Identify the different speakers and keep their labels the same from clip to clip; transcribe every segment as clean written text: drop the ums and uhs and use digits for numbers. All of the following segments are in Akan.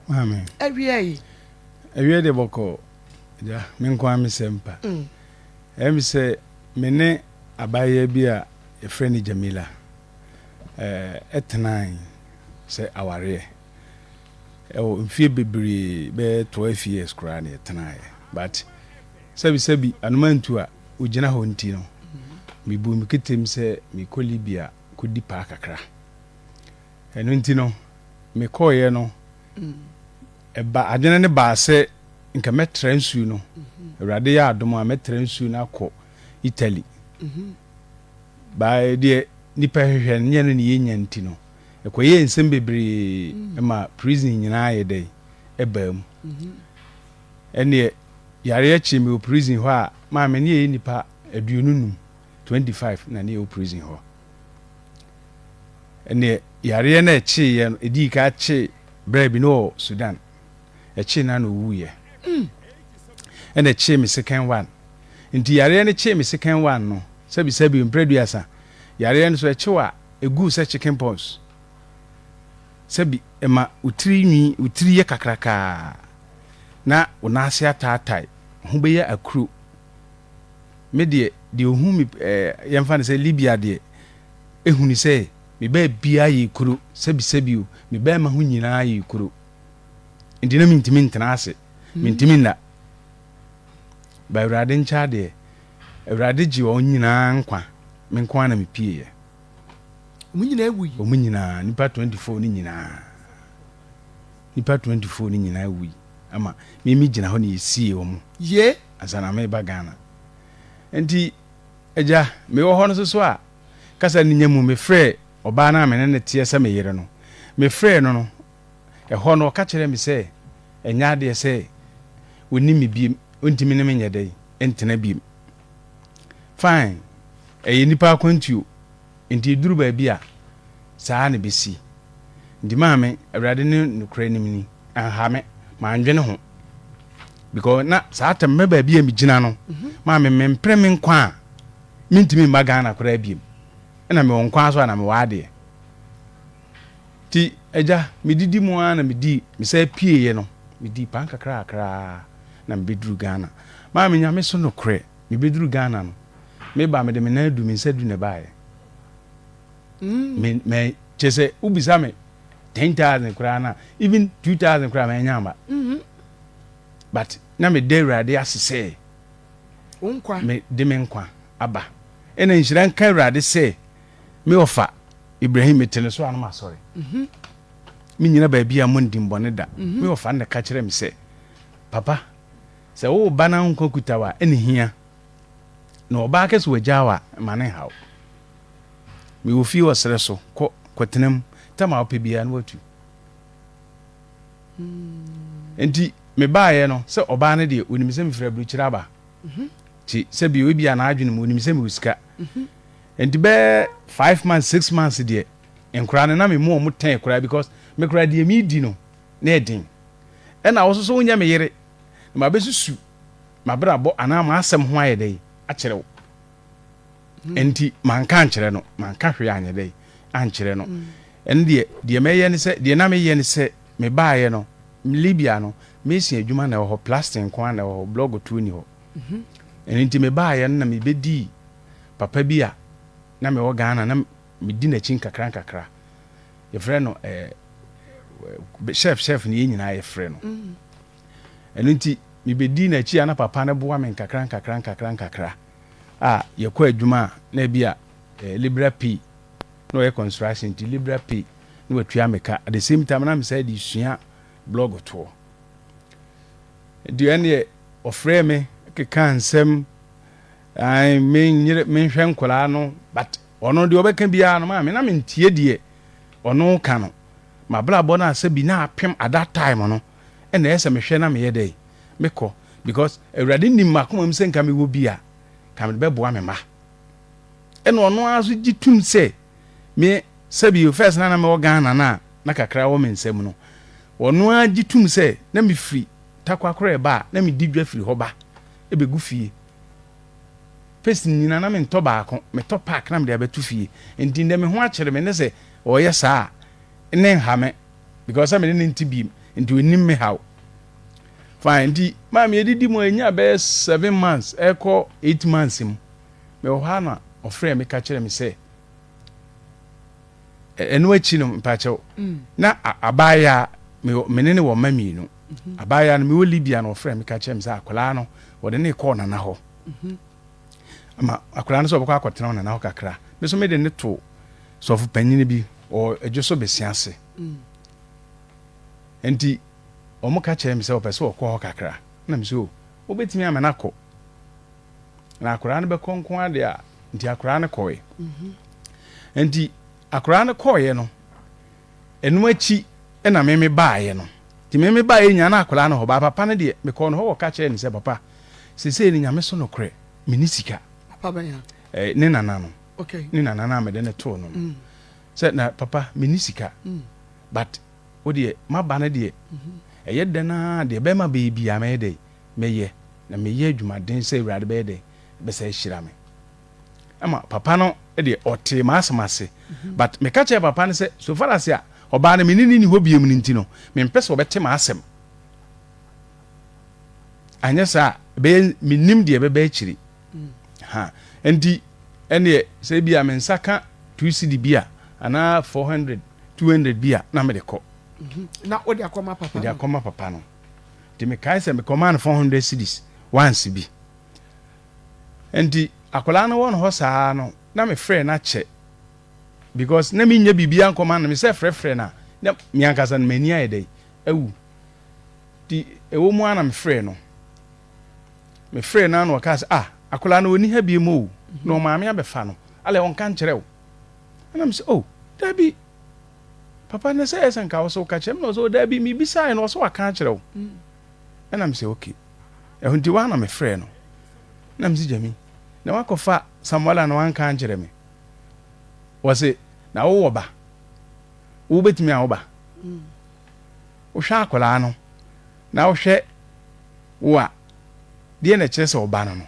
Speaker 1: Maame.
Speaker 2: Awia yi.
Speaker 1: Awia deɛ bɔkɔɔ. Agya, me nko ara me sɛm pa. Ɛyɛ me sɛ me ne abaayewa bi a yɛfrɛ no Jamila tenae sɛ awareɛ. Ɛwɔ mfeɛ bebree, bɛyɛ 12 years koraa na yɛtenaeɛ. But sɛbisɛbi anomantu a ɔgyina hɔ nti no, mebuu me ketem sɛ mekɔ Libya kɔdi paa kakra. Ɛno nti no, mekɔeɛ no, ɛba adwene no baa sɛ nka mɛtra nsuo no. Awurade yɛ adom a, mɛtra nsuo no akɔ Italy. Baa deɛ nipa hwehwɛ no, nyɛ no ne yɛnya nti no, ɛkɔyɛɛ nsɛm bebree ma prison nyinaa yɛ dɛn ɛbaa mu. Ɛneɛ yareɛ kyee me wɔ prison hɔ a, maame ne yɛyɛ nipa 25, 25 na ne yɛwɔ prison hɔ. Ɛneɛ yareɛ no ɛkyeeɛ no, ɛdii ka kyee berɛ bi ne wɔ Sudan. Ɛkyee no na ɔwuiɛ. Ɛna ɛkyee me second one. Nti yareɛ no kyee me second one no, sɛbisɛbi mprɛduasa, yareɛ no so ɛkyew a, ɛguu sɛ chicken pox. Sɛbi ɛma wo tiri nwi, wo tiri yɛ kakrakaa na wo nan ase ataatae, ho bɛyɛ akuro. Me deɛ, deɛ ɔhu me ɛɛ yɛmfa no sɛ Libya deɛ, ɛhunu sɛ me baabiara yɛ kuro, sɛbisɛbi o, me bɛrima ho nyinaa yɛ kuro. Nti na mentumi ntena ase, mentumi nna. Ba Awurade nkyɛ adeɛ, Awurade gye wɔn nyinaa nkwa, me nko ara na mepieeɛ.
Speaker 2: Wɔn nyinaa wui.
Speaker 1: Wɔn nyinaa, nipa 24 no nyinaa. Nipa 24 no nyinaa wui. Ama me me gyina hɔ na yɛsie wɔn.
Speaker 2: Ye.
Speaker 1: Ansa na meba Ghana. Nti, agya, mewɔ hɔ no nso so a, kasa no nya mu, mefrɛɛ ɔbaa no a me ne no teɛ sɛ me yere no. Mefrɛɛ no no, ɛhɔ no ɔka kyerɛɛ me sɛ ɛnyɛ adeɛ sɛ ɔnim me biem, ɔntumi ne me nyɛ dɛn ntena biem. Fine, ɛyɛ nipa akwantuo, nti ɛduru baabi a, saa na ɛbɛsi. Nti maame, Awurade ne nokorɛ nim ni, anha me, mandwene ho. Because na saa tam mɛ baabi a megyina no, maame mempere me nkwa a, mentumi mma Ghana koraa biem. Ɛna mewɔ nkwa so a na mewɔ adeɛ. Nti agya, medidi mu ara na medii, mesan pieeɛ no, medii pan kakrakraa na mebɛduru Ghana. Maame, Nyame so nokorɛ, mebɛduru Ghana no, meba mede me nan du, me nsa du na ɛbaeɛ. Me, me, kyerɛ sɛ wobisa me 10,000 koraa na, even 2,000 koraa manya amba. But na meda Awurade ase sɛ
Speaker 2: Wo nkwa.
Speaker 1: me de me nkwa aba. Ɛna nhyira nka Awurade sɛ me ɔfa Ibrahim mete ne so a na masɔre. Mennyina baabi a mondi mbɔne da. Me ɔfa no na ɛka kyerɛ me sɛ, Papa, sɛ wo ba no nkwa kuta wo a, ɛne hia. Na ɔbaa kɛ sɛ wagyaa wo a, mma no nhaw. Mewɔ fie wɔ serɛ so, kɔ kɔtena mu. Tam a wopɛ biara na watu. Nti mebaeɛ no, sɛ ɔbaa no deɛ, ɔnim sɛ mefiri aburokyire aba. Nti sɛ bio, ebia n'adwene mu, ɔnim sɛ mewɔ sika. Nti bɛyɛ 5 months, 6 months deɛ, nkoraa no na me mu ɔmo tɛn koraa because me koraa deɛ mi di no na ɛden. Ɛna wo soso wonyɛ me yere na ma bɛsusu m'abrabɔ anaa m'asɛm ho ayɛ dɛ akyerɛ wo. Nti manka ankyerɛ no, manka hwee anyɛ dɛ ankyerɛ no. Ɛno deɛ deɛ mɛyɛ ne sɛ, deɛ na meyɛ ne sɛ, mebaeɛ no Libya no, mason adwuma na ɛwɔ hɔ, plastic nko ara na ɛwɔ hɔ, block tuo ni hɔ. Ɛno nti mebaeɛ no na mebɛdii papa bi a na mewɔ Ghana na medi n'akyi nkakra nkakra. Yɛfrɛ no chef, chef ne yɛn nyinaa yɛfrɛ no. Ɛno nti mebɛdii n'akyi a na papa no boa me nkakra nkakra nkakra nkakra a yɛkɔ adwuma a na ebi a labourer pay na ɔyɛ construction nti labourer pay na watua me ka. At the same time na mesɛ de sua block toɔ. Nti ɛneɛ ɔfrɛɛ me keka nsɛm ai menyere menhwɛ nkwaraa no, but ɔno deɛ ɔbɛka biara no, maame, na mentie deɛ ɔno ka no. Mabrabɔ no asɛ bi na apem at that time no, ɛna ɛyɛ sɛ mehwɛ na meyɛ dɛ mekɔ because Awurade nim m'akoma mu sɛ nka mewɔ bi a ka mede bɛboa me mma. Ɛna ɔno ara nso gye tum sɛ me sɛbi first na na mewɔ Ghana na na kakra wɔ me nsam no, ɔno ara gye tum sɛ na mefiri Takwa koraa ɛba a na medi dwa firi hɔ ba ɛbɛgu fie. Paste nyina na mentɔ baako, metɔ pack na mede abɛto fie. Nti ndɛ me ho akyere me ne sɛ ɔyɛ saa a ne nha me because sɛ mene ne nte biem. Nti onim me haw. Fine, nti maame yɛdidi mu a ɛnya bɛyɛ 7 months ɛkɔ 8 months mu. Mewɔ hɔ a na ɔfrɛ me ka kyerɛ me sɛ ɛno akyi no, mpakyɛw, na abaayewa me ne ne wɔ mma mmienu. Abaayewa no, mewɔ Libya na ɔfrɛ me ka kyerɛ me sɛ akwadaa no, wɔde ne kɔɔ nana hɔ ama akwadaa no sɛ ɔbɛkɔ akɔtena nana hɔ kakra. Me so mede ne to sɔfo panyin bi ɔwɔ adwo so besia ase. Nti wɔn ka kyerɛ me sɛ ɔpɛ sɛ ɔkɔ hɔ kakra, na me sɛ o, wobɛtumi ama no akɔ na akwadaa no bɛkɔ nko adeɛ a. Nti akwadaa no kɔɛ. Nti akwadaa no kɔɔeɛ no, ɛno akyi ɛna meme baeɛ no. Nti meme baeɛ nyinaa na akwadaa no hɔ baa. Papa no deɛ, mekɔɔ no hɔ wɔka kyerɛ no sɛ, papa, sesei no Nyame so nokorɛ, menni sika.
Speaker 2: Papa bɛn
Speaker 1: a? Ne nana no. Ne nana no a mede ne too no sɛ, na papa, menni sika, but wo deɛ, maba no deɛ, ɛyɛ dɛn a deɛ bɛrima bɛyɛ biara mɛyɛ dɛ mɛyɛ, na meyɛ adwumaden sɛ Awurade bɛyɛ dɛ bɛsɛ ahyira me. Ama papa no deɛ, ɔtee m'asɛm ase, but meka kyerɛ papa no sɛ so far as a ɔbaa no mene ne ni hɔ biom no nti no, mempɛ sɛ ɔbɛte m'asɛm. Anyɛ saa a, ɛbɛyɛ menim deɛ ɛbɛbɛ akyiri ha. Nti ɛneɛ sɛ bi a me nsa ka 2 cedi bi a anaa 400, 200 bi a, na mede kɔ.
Speaker 2: Na wode akɔma papa?
Speaker 1: Mede akɔma papa no. Nti mekae sɛ mekɔmaa no 400 cedis once bi. Nti akwadaa no wɔ no hɔ saa no, na mefrɛ no akyɛ because na menyɛ biribiara nkɔma no. Mesɛ frɛfrɛ no a, na me ankasa no m'ani ayɛ dɛ awu. Nti ɛwɔ mu a na mefrɛ no, mefrɛ no a, na ɔkaa sɛ, ah, akwadaa no ɔni ha bi mu o, na ɔmaame abɛfa no alɛ, ɔnka nkyerɛ wo. Ɛna mesɛ, oh, dabi papa, ne sɛ ɛsɛ nka wo sɛ woka kyerɛ me. Na ɔsɛ, oh, dabi, mebisaeɛ no, ɔsɛ waka akyerɛ wo. Ɛna mesɛ, okay. Ɛho nti waa na mefrɛ no na mese, Gyami, na wakɔfa Samuela na wanka ankyerɛ me? Wɔse, na wowɔ ba, wobɛtumi a wo ba wohwɛ akwadaa no na wohwɛ wo a, deɛ na ɛkyerɛ sɛ ɔba no.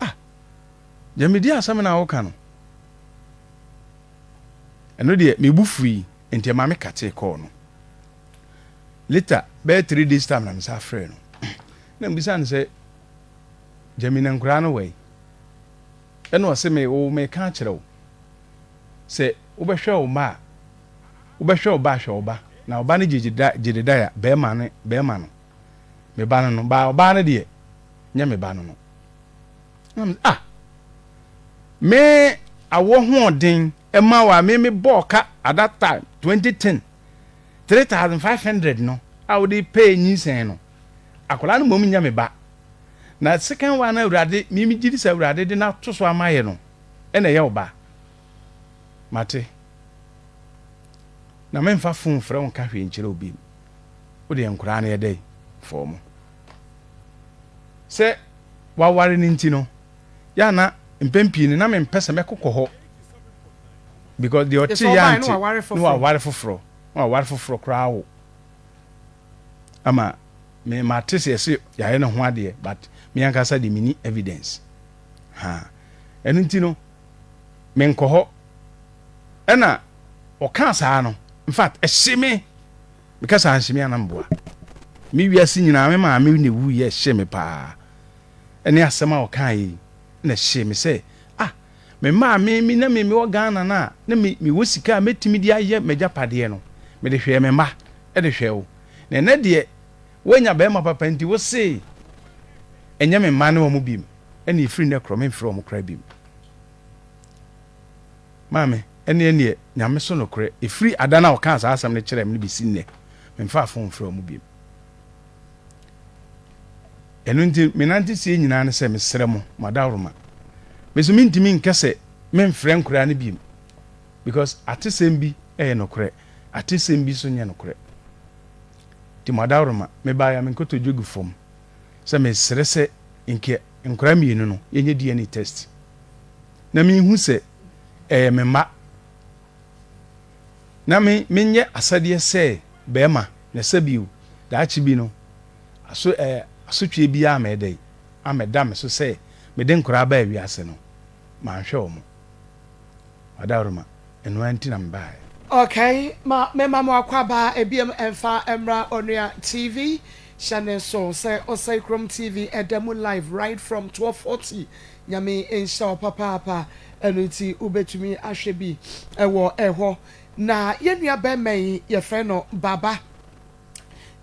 Speaker 1: Ah, Gyami, di asɛm na woka no, ɛno deɛ mebu fui. Nti ɛma me katee kɔɔ no. Later, bɛyɛ 3 days time, na mesa frɛ no na mbisa no sɛ, Gyami, na nkoraa no wɔ yi? Ɛna ɔse me wo meka akyerɛ wo sɛ wobɛhwɛ wo mma a, wobɛhwɛ wo ba, hwɛ wo ba na wo ba no Jedediah, bɛrima no, bɛrima no, me ba no ba ɔbaa no deɛ, nyɛ me ba no. Na ah, me awɔ hoɔden ɛma wa me bɔɔ ka at that time 2010, 3500 no a wode pɛɛ nyinsɛn no, akwadaa no mmom nyɛ me ba. Na second one no, Awurade, me gye di sɛ Awurade de n'ato so ama yɛ no, ɛna ɛyɛ wo ba. Mate na memfa phone frɛ wo nka hwee nkyerɛ obi. Wode nkoraa no yɛ dɛ fɔɔ mo sɛ waware no nti no yɛ na mpɛn pii no na mempɛ sɛ mɛkokɔ hɔ because deɛ ɔte yɛ ante na waware foforɔ, na waware foforɔ koraa wo ama me. Mate sɛ yɛsɛ yɛayɛ ne ho adeɛ, but me ankasa de menni evidence ha. Ɛno nti no menkɔ hɔ. Ɛna ɔkaa saa no, in fact, ɛhye me. Meka saa, nhye me anamboa me wiase nyinaa. Me maame na ewu yɛ ɛhye me paa. Ɛne asɛm a ɔkaa yi na ɛhye me sɛ, ah, me maame mi na me mewɔ Ghana no a, na me mewɔ sika a mɛtumi de ayɛ m'agyapadeɛ no, mede hwɛɛ me mma, ɛde hwɛɛ wo. Na ɛnɛ deɛ woanya bɛrima papa nti wo se ɛnyɛ me mma ne wɔn bim. Ɛne ɛfiri nnɛ korɔ, memfrɛ wɔn koraa bim. Maame, ɛneɛ Nyame so nokorɛ, ɛfiri ada no a ɔkaa saa asɛm no kyerɛɛ me no bɛsi nnɛ, memfa afo mfrɛ wɔn bim. Ɛno nti menante sie nyinaa ne sɛ mesrɛ mo, madaworoma, me so mentumi nkɛ sɛ memfrɛ nkoraa no bim because atesɛm bi ɛyɛ nokorɛ, atesɛm bi so nyɛ nokorɛ. Nti mo adaworoma, mebaeɛ a, menkotodwe gu fam sɛ mesrɛ sɛ nkɛ nkoraa mmienu no yɛnyɛ DNA test na menhu sɛ ɛyɛ me mma, na me menyɛ asɛdeɛ sɛ bɛrima, na sɛ bio daakye bi no aso asotwe biara mɛda yi amɛda me so sɛ mede nkoraa baa wiase no manhwɛ wɔ mo. Adaworoma, ɛno ara nti na mebaeɛ.
Speaker 2: Okay, ma mema mo akwaba ebiem ɛmfa mmra Onua TV. Hyɛ ne nso sɛ Osei Krom TV ɛda mu live right from 12:40. Nyame nhyira wo papaapa. Ɛno nti wobɛtumi ahwɛ bi ɛwɔ ɛhɔ. Na yɛn nua bɛrima yi yɛfrɛ no Baba.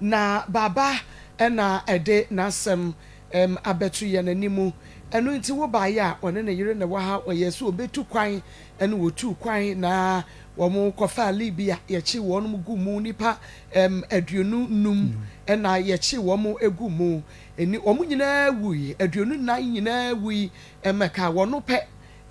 Speaker 2: Na Baba na ɛde n'asɛm abɛto yɛn anim. Ɛno nti wobaeɛ a, ɔne ne yere na ɛwɔ ha. Ɔyɛɛ sɛ ɔbɛtu kwan, ɛna wɔtuu kwan na wɔkɔfaa Libya. Yɛkyee wɔn guu mu, nnipa 25 na yɛkyee wɔn guu mu. Ɛni, wɔn nyinaa wui, 24 nyinaa wui, ɛmɛka wɔn pɛ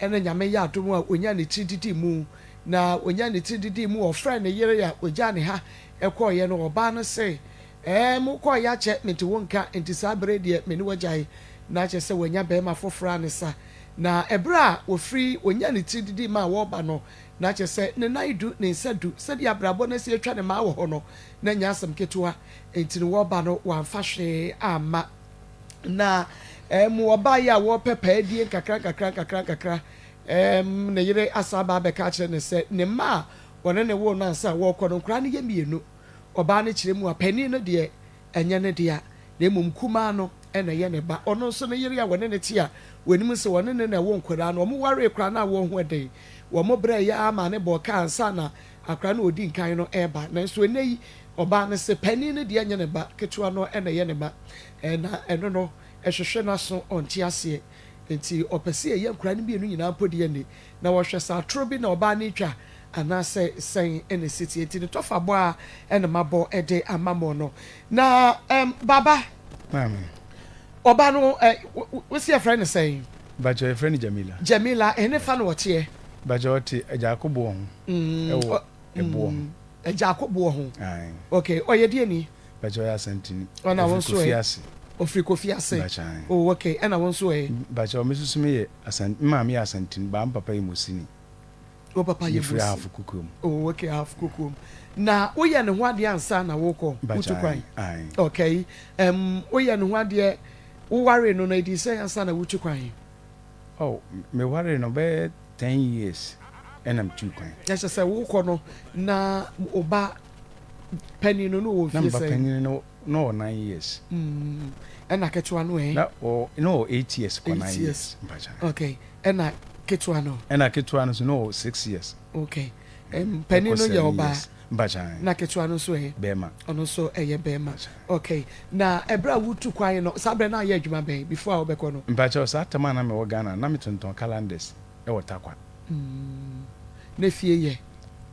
Speaker 2: na Nyame yɛ adom a ɔnyaa ne tiri didii mu. Na ɔnyaa ne tiri didii mu, ɔfrɛɛ ne yere a ɔgyaa ne ha kɔeɛ no, ɔbaa no se, Ɛɛ, mokɔeɛ akyɛ, mente wo nka, enti saa berɛ yi deɛ me ne wo agyae. Na kyerɛ sɛ wanya barima foforɔ a ne sa. Na ɛberɛ a wɔfiri, ɔnyaa ne tiri didii maa wɔreba no, na kyerɛ sɛ ne nan du, ne nsa du, sɛdeɛ abrabɔ no asi atwa ne mmaa wɔ hɔ no, na ɛnyɛ asɛm ketewa. Enti no wɔreba no, wamfa hwee amma. Na ɛɛm, wɔbaeɛ a wɔrepɛ paadie nkakra nkakra nkakra nkakra, ɛɛm, ne yere asan aba abɛka akyerɛ no sɛ ne mma a wɔne no woo no ansa wɔrekɔ no, nkwadaa no yɛ mmienu. Ɔbaa no kyerɛ mu a, panin no deɛ, ɛnyɛ ne dea, na mmom kumaa no na ɛyɛ ne ba. Ɔno nso, ne yere a wɔne no te a wɔnim sɛ ɔne no na ɛwo nkwadaa no, wɔwaree koraa na awoɔ ho ɛden. Wɔbrɛeɛ ara maa no bɔɔ ka ansa na akwadaa no a ɔdi nkan no reba. Nanso ɛnnɛ yi, ɔbaa no se panin no deɛ nyɛ ne ba, ketewa no na ɛyɛ ne ba. Na ɛno no, ɛhwehwɛ n'aso, ɔnte aseɛ. Enti ɔpɛ sɛ yɛyɛ nkwadaa no mmienu nyinaa mpo deɛ nni. Na wɔhwɛ sɛ atoro bi na ɔbaa no retwa anaasɛ sɛn na ɛsi teɛ. Enti ne tɔfabɔ ara na mabɔ de ama mo no. Na ɛm, Baba,
Speaker 1: Maame.
Speaker 2: ɔba no, ɛ, wo se yɛfrɛ no sɛn?
Speaker 1: Bakyɛ yɛfrɛ no Jamila.
Speaker 2: Jamila, ɛhenefa na ɔteɛ?
Speaker 1: Bakyɛ ɔte Agyakoboɔ ho, ɛwɔ ɛboɔ ho.
Speaker 2: Agyakoboɔ ho.
Speaker 1: Ae.
Speaker 2: Ok, ɔyɛ deɛ ni?
Speaker 1: Bakyɛ ɔyɛ Asanteni.
Speaker 2: Ɔna wo
Speaker 1: Ɔfiri
Speaker 2: nso
Speaker 1: Kofi
Speaker 2: ɛ?
Speaker 1: ase.
Speaker 2: Ɔfiri Kofi ase.
Speaker 1: Bakyɛ ae.
Speaker 2: Oh, ok, ɛna wo nso ɛ?
Speaker 1: Bakyɛ me nso so meyɛ Asant, me maame yɛ Asanteni, but me papa yɛ Mosini.
Speaker 2: Wo papa yɛ
Speaker 1: Yɛfiri
Speaker 2: Mosi.
Speaker 1: Ahafo Kokoam.
Speaker 2: Oh, ok, Ahafo Kokoam. Na woyɛ ne ho adeɛ ansa na wokɔ,
Speaker 1: Bakyɛ
Speaker 2: wotu
Speaker 1: ae,
Speaker 2: kwan?
Speaker 1: ae.
Speaker 2: Ok, ɛm, woyɛ ne ho adeɛ, wowaree no no, ɛdii sɛn ansa na wotu kwan?
Speaker 1: Oh, mewaree no bɛyɛ 10 years ɛna metuu kwan.
Speaker 2: Na kyerɛ sɛ wokɔ no na wo ba panin no na ɔwɔ
Speaker 1: Na
Speaker 2: mfie
Speaker 1: me ba
Speaker 2: sɛn?
Speaker 1: panyin no na ɔwɔ 9 years.
Speaker 2: Ɛna ketewa no ɛ?
Speaker 1: Na ɔwɔ 8 years kɔ
Speaker 2: 8
Speaker 1: 9
Speaker 2: years.
Speaker 1: years. Mpakyɛ.
Speaker 2: Ok, ɛna ketewa no?
Speaker 1: Ɛna ketewa no nso na ɔwɔ 6 years.
Speaker 2: Ok, panin
Speaker 1: Ɛkɔ
Speaker 2: no yɛ
Speaker 1: 7
Speaker 2: ɔbaa?
Speaker 1: years. Mpakyɛ.
Speaker 2: Na ketewa no nso ɛ?
Speaker 1: Bɛrima.
Speaker 2: Ɔno nso ɛyɛ bɛrima.
Speaker 1: Mpakyɛ.
Speaker 2: Ok, na ɛberɛ a wotu kwan no, saa berɛ no ayɛ adwuma bɛn before a wobɛkɔ no?
Speaker 1: Mpakyɛ, saa tam a na mewɔ Ghana, na metontɔn calendars ɛwɔ Tarkwa.
Speaker 2: Na fie yɛ?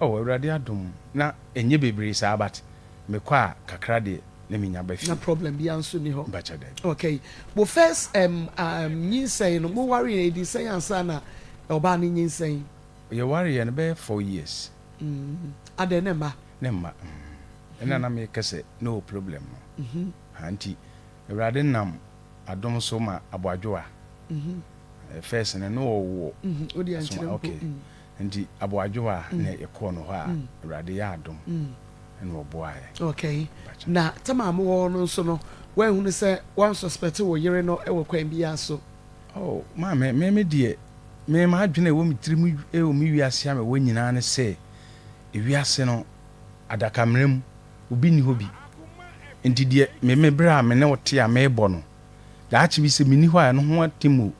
Speaker 1: Oh, Awurade adom, na ɛnyɛ bebree saa, but mekɔ a kakra deɛ na menya ba fie.
Speaker 2: Na problem biara nso ni hɔ?
Speaker 1: Mpakyɛ, daabi.
Speaker 2: Ok, mo first nyinsɛn no, mo ware yɛ ɛdi sɛn ansa na ɔbaa no nyinsɛn?
Speaker 1: Yɛwareɛ no bɛyɛ 4 years.
Speaker 2: Adɛn, ne mma?
Speaker 1: Ne mma. Ɛna na meka sɛ no problem no. Ha nti Awurade nam adom so ma aboadwoa. First no na ɔwɔ
Speaker 2: Wode
Speaker 1: asoma
Speaker 2: ankyerɛ mpo.
Speaker 1: Okay. Nti aboadwoa na yɛkɔɔ no hɔ a Awurade yɛ adom ɛna ɔboaeɛ.
Speaker 2: Okay.
Speaker 1: Mpakyɛ.
Speaker 2: Na tama a mowɔ hɔ no nso no, woanhunu sɛ woansuspect wo yere no wɔ kwan biara so?
Speaker 1: Oh, maame, me deɛ, me m'adwene a ɛwɔ me tirim ɛwɔ me wiase a mewɔ nyinaa ne sɛ, ewiase no, adakamena mu, obi nni hɔ bi. Nti deɛ me berɛ a me ne wo te a merebɔ no, daakye bi sɛ menni hɔ a, ɛno ho atemmuo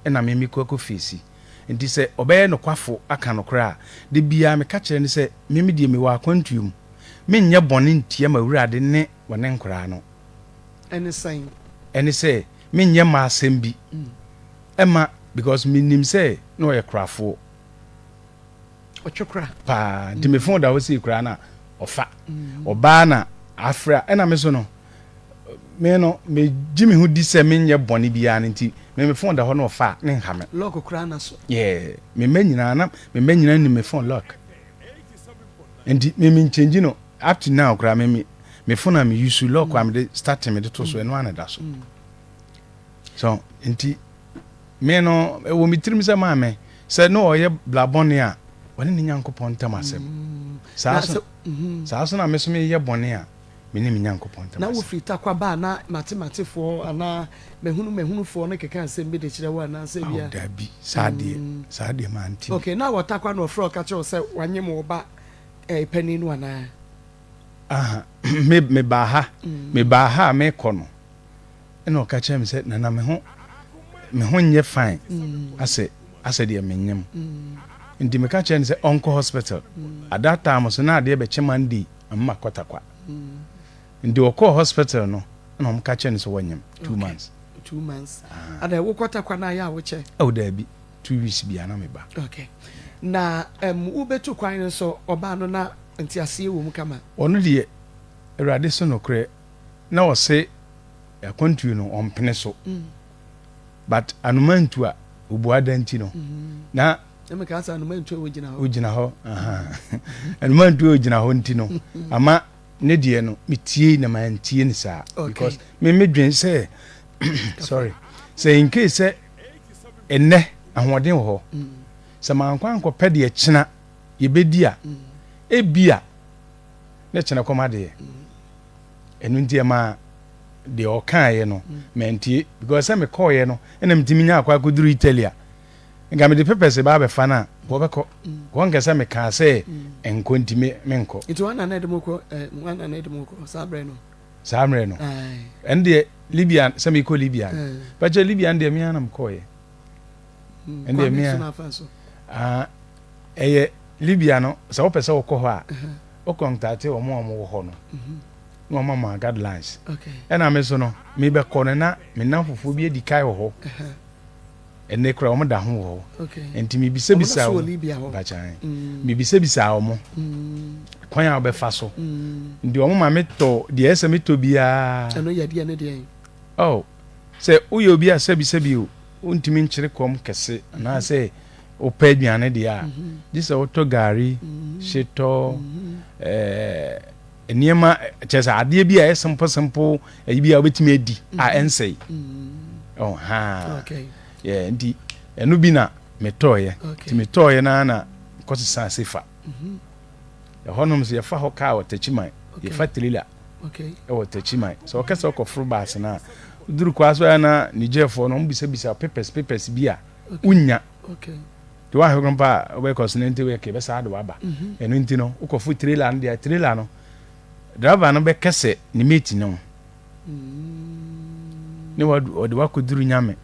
Speaker 1: ɛna me mekɔ akɔ face. Nti sɛ ɔbɛyɛ nokwafo aka nokorɛ a, da biara meka kyerɛ no sɛ, me deɛ mewɔ akwantuo mu. Menyɛ bɔne ntia m'Awurade ne wɔne nkoraa no.
Speaker 2: Ɛne sɛn?
Speaker 1: Ɛne sɛ, menyɛ mma asɛm bi ɛma because menim sɛ na ɔyɛ korafoɔ.
Speaker 2: Ɔtwe kora.
Speaker 1: Paa, nti me phone da hɔ sei koraa na ɔfa. Ɔbaa na afrɛ a, ɛna me so no, me no, megye me ho di sɛ menyɛ bɔne biara no nti, me phone da hɔ na ɔfa a, ne nha me.
Speaker 2: Lock koraa na so.
Speaker 1: Yeah, me mma nyinaa na me mma nyinaa nim me phone lock. Nti me nkyɛngyi no up to now koraa me phone a me use lock a mede starting mede to so ɛno ana da so. So nti me no ɛwɔ me tirim sɛ maame sɛ ne ɔyɛ blabɔne a ɔne ne Nyankopɔn ntam asɛm. Saa
Speaker 2: Na
Speaker 1: so
Speaker 2: sɛ
Speaker 1: saa so na me so meyɛ bɔne a me ne me Nyankopɔn ntam
Speaker 2: na
Speaker 1: asɛm.
Speaker 2: Wofiri Tarkwa ba a na matematefoɔ anaa mahunu mahunufoɔ no keka nsɛm bi de kyerɛ wo anaasɛ
Speaker 1: Aw
Speaker 2: bia?
Speaker 1: Dabi, saa deɛ maa nti bi.
Speaker 2: Ok, na wɔ Tarkwa na ɔfrɛ ɔka kyerɛ wo sɛ wanyem wo ba. eh, panin no anaa?
Speaker 1: Aha, me mebaa ha, mebaa ha a mekɔ no, ɛna ɔka kyerɛ me sɛ nana me ho me ho nyɛ fine asɛ asɛ deɛ menyem. Nti meka kyerɛ no sɛ ɔnkɔ hospital. At that time so na adeɛ bɛkye Monday ama makɔ Tarkwa. Nti ɔkɔɔ hospital no ɛna wɔn ka kyerɛ no sɛ wɔnyem 2 months.
Speaker 2: 2 months. Ada wokɔ Tarkwa no ayɛ a wokyɛ?
Speaker 1: Oh daabi, 2 weeks bia na meba.
Speaker 2: Okay. Na wobɛtu kwan no nso, ɔbaa no na nteaseɛ wɔ mu kama?
Speaker 1: Ɔno deɛ, Awurade so nokorɛ, na ɔse akwantuo no ɔmpene so. But anomantu a obua da nti no na
Speaker 2: Na meka sɛ anomantu a wogyina hɔ.
Speaker 1: Ogyina hɔ. Anomantu a ogyina hɔ nti no ama ne deɛ no metie na mantie ne saa. Because me medwen sɛ, sorry, sɛ in case sɛ ɛnɛ ahoɔden wɔ hɔ, sɛ mankɔ ankɔpɛ deɛ kyena yɛbɛdi a, ebia ne kyena kɔm adeɛ. Ɛno nti ɛma deɛ ɔkaeɛ no mantie, because sɛ mekɔɔeɛ no ɛna metumi nya akɔ akɔduru Italy a, nka mede papers ba abɛfa no a, wɔbɛkɔ wɔnkɛ sɛ mekaa sɛ nkɔ nti menkɔ.
Speaker 2: Nti wana na ɛde mo kɔ, wana na ɛde mo kɔ saa berɛ no?
Speaker 1: Saa mmerɛ no, ɛno deɛ Libya, sɛ mekɔ Libya no bɛkyɛ Libya no deɛ mea na mekɔɔyɛ. Ɛno deɛ mea, ɛyɛ Libya no, sɛ wopɛ sɛ wokɔ hɔ a, wo contact wɔn a wɔwɔ hɔ no na wɔn ama guidelines. Ɛna me so no mebɛkɔ no na me namfofoɔ bi adi kae wɔ hɔ, ɛnɛ kora wɔn da ho wɔ hɔ, nti mebisabisa wɔn bakyan, mebisabisa wɔn kwan a wɔbɛfa so, nti wɔn ma metɔ deɛ ɛsɛ metɔ biara.
Speaker 2: Ɛno yɛ deɛ ne deɛ?
Speaker 1: Oh, sɛ woyɛ obi a sɛbisɛbi o, wontumi nkyere kɔm kɛse anaasɛ wopɛ aduane deɛ a, gye sɛ wotɔ gari, hyetɔ, nneɛma kyerɛ sɛ adeɛ bi a ɛyɛ simple simple, ɛyi bi a wobɛtumi adi a ɛnsɛe. Ɔha yɛ nti ɛno bi na metɔɔyɛ, nti metɔɔyɛ na na kɔsesa sefa. Ɛhɔnom so yɛfa hɔ kaa wɔ Takyiman, yɛfa trailer ɛwɔ Takyiman. Sɛ ɔkɛ sɛ ɔkɔforo baase no a, woduru kwaa so a na Nigerfoɔ no ɔmo bisabisa papers papers bi a wonya nti woahwɛ koro mpa a wobɛkɔ so no nti woyɛ kɛ bɛsaa de waba. Ɛno nti no wokɔfo trailer no deɛ, trailer no driver no bɛkɛ sɛ ne mate no ne ɔde wakɔduru Nyame.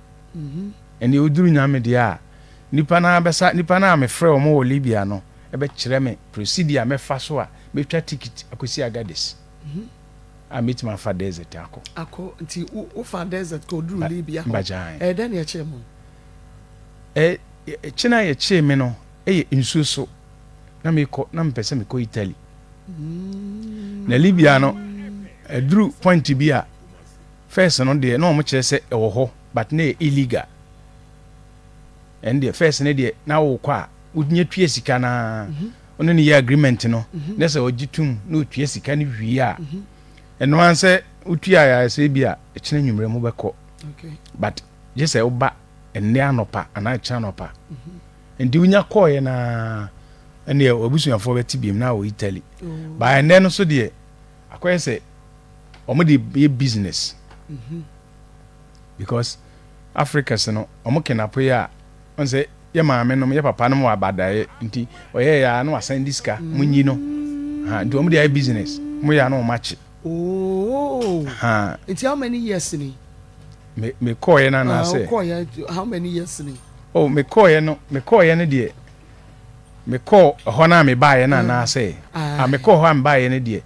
Speaker 1: Ɛne woduru Nyame deɛ a, nipa no abɛsa, nipa no a mefrɛ wɔn wɔ Libya no ɛbɛkyerɛ me procedure a mɛfa so a mɛtwa ticket akɔsi Agadez a mɛtumi afa desert akɔ.
Speaker 2: Akɔ. Nti wofa desert kɔ duru Libya hɔ?
Speaker 1: Mbagyan.
Speaker 2: Ɛyɛ dɛn ne ɛkyerɛ mu?
Speaker 1: Ɛ kyena a yɛkyee me no ɛyɛ nsuo so na mekɔ, na mepɛ sɛ mekɔ Italy na Libya no ɛduru point bi a, first no deɛ na wɔn kyerɛ sɛ ɛwɔ hɔ, but na yɛ illegal. Ɛn deɛ first no deɛ na wokɔ a wonya tua sika naa, ɔne ne yɛ agreement no na sɛ ɔgye tum na otua sika no wie a, ɛno ara sɛ wotua yɛ sɛ bi a ɛkyena nwummerɛ mu bɛkɔ, but gye sɛ woba ɛnnɛ anɔpa anaa ɛkyena anɔpa. Nti wonya kɔɔyɛ naa ɛneɛ abusuafoɔ bɛte biom na wɔ Italy. Ba ɛnnɛ no so deɛ akɔyɛ sɛ ɔmo de yɛ business, because Africans no ɔmo kidnap yi a, ɔn sɛ yɛ maame nom yɛ papa nom wɔ abadaeɛ, nti ɔyɛ yɛ a na wasan di sika mo nyi no ha, nti ɔmo de ayɛ business, mo yɛ a na ɔmo akye.
Speaker 2: Oh.
Speaker 1: Ha.
Speaker 2: Nti how many years ni?
Speaker 1: Me kɔɔyɛ no anaasɛ?
Speaker 2: Wokɔɔyɛ how many years ni?
Speaker 1: Oh, me kɔɔyɛ no deɛ, mekɔɔ ɛhɔ no a mebaeɛ no anaasɛ
Speaker 2: Ah.
Speaker 1: Ah, mekɔɔ hɔ a mebaeɛ no deɛ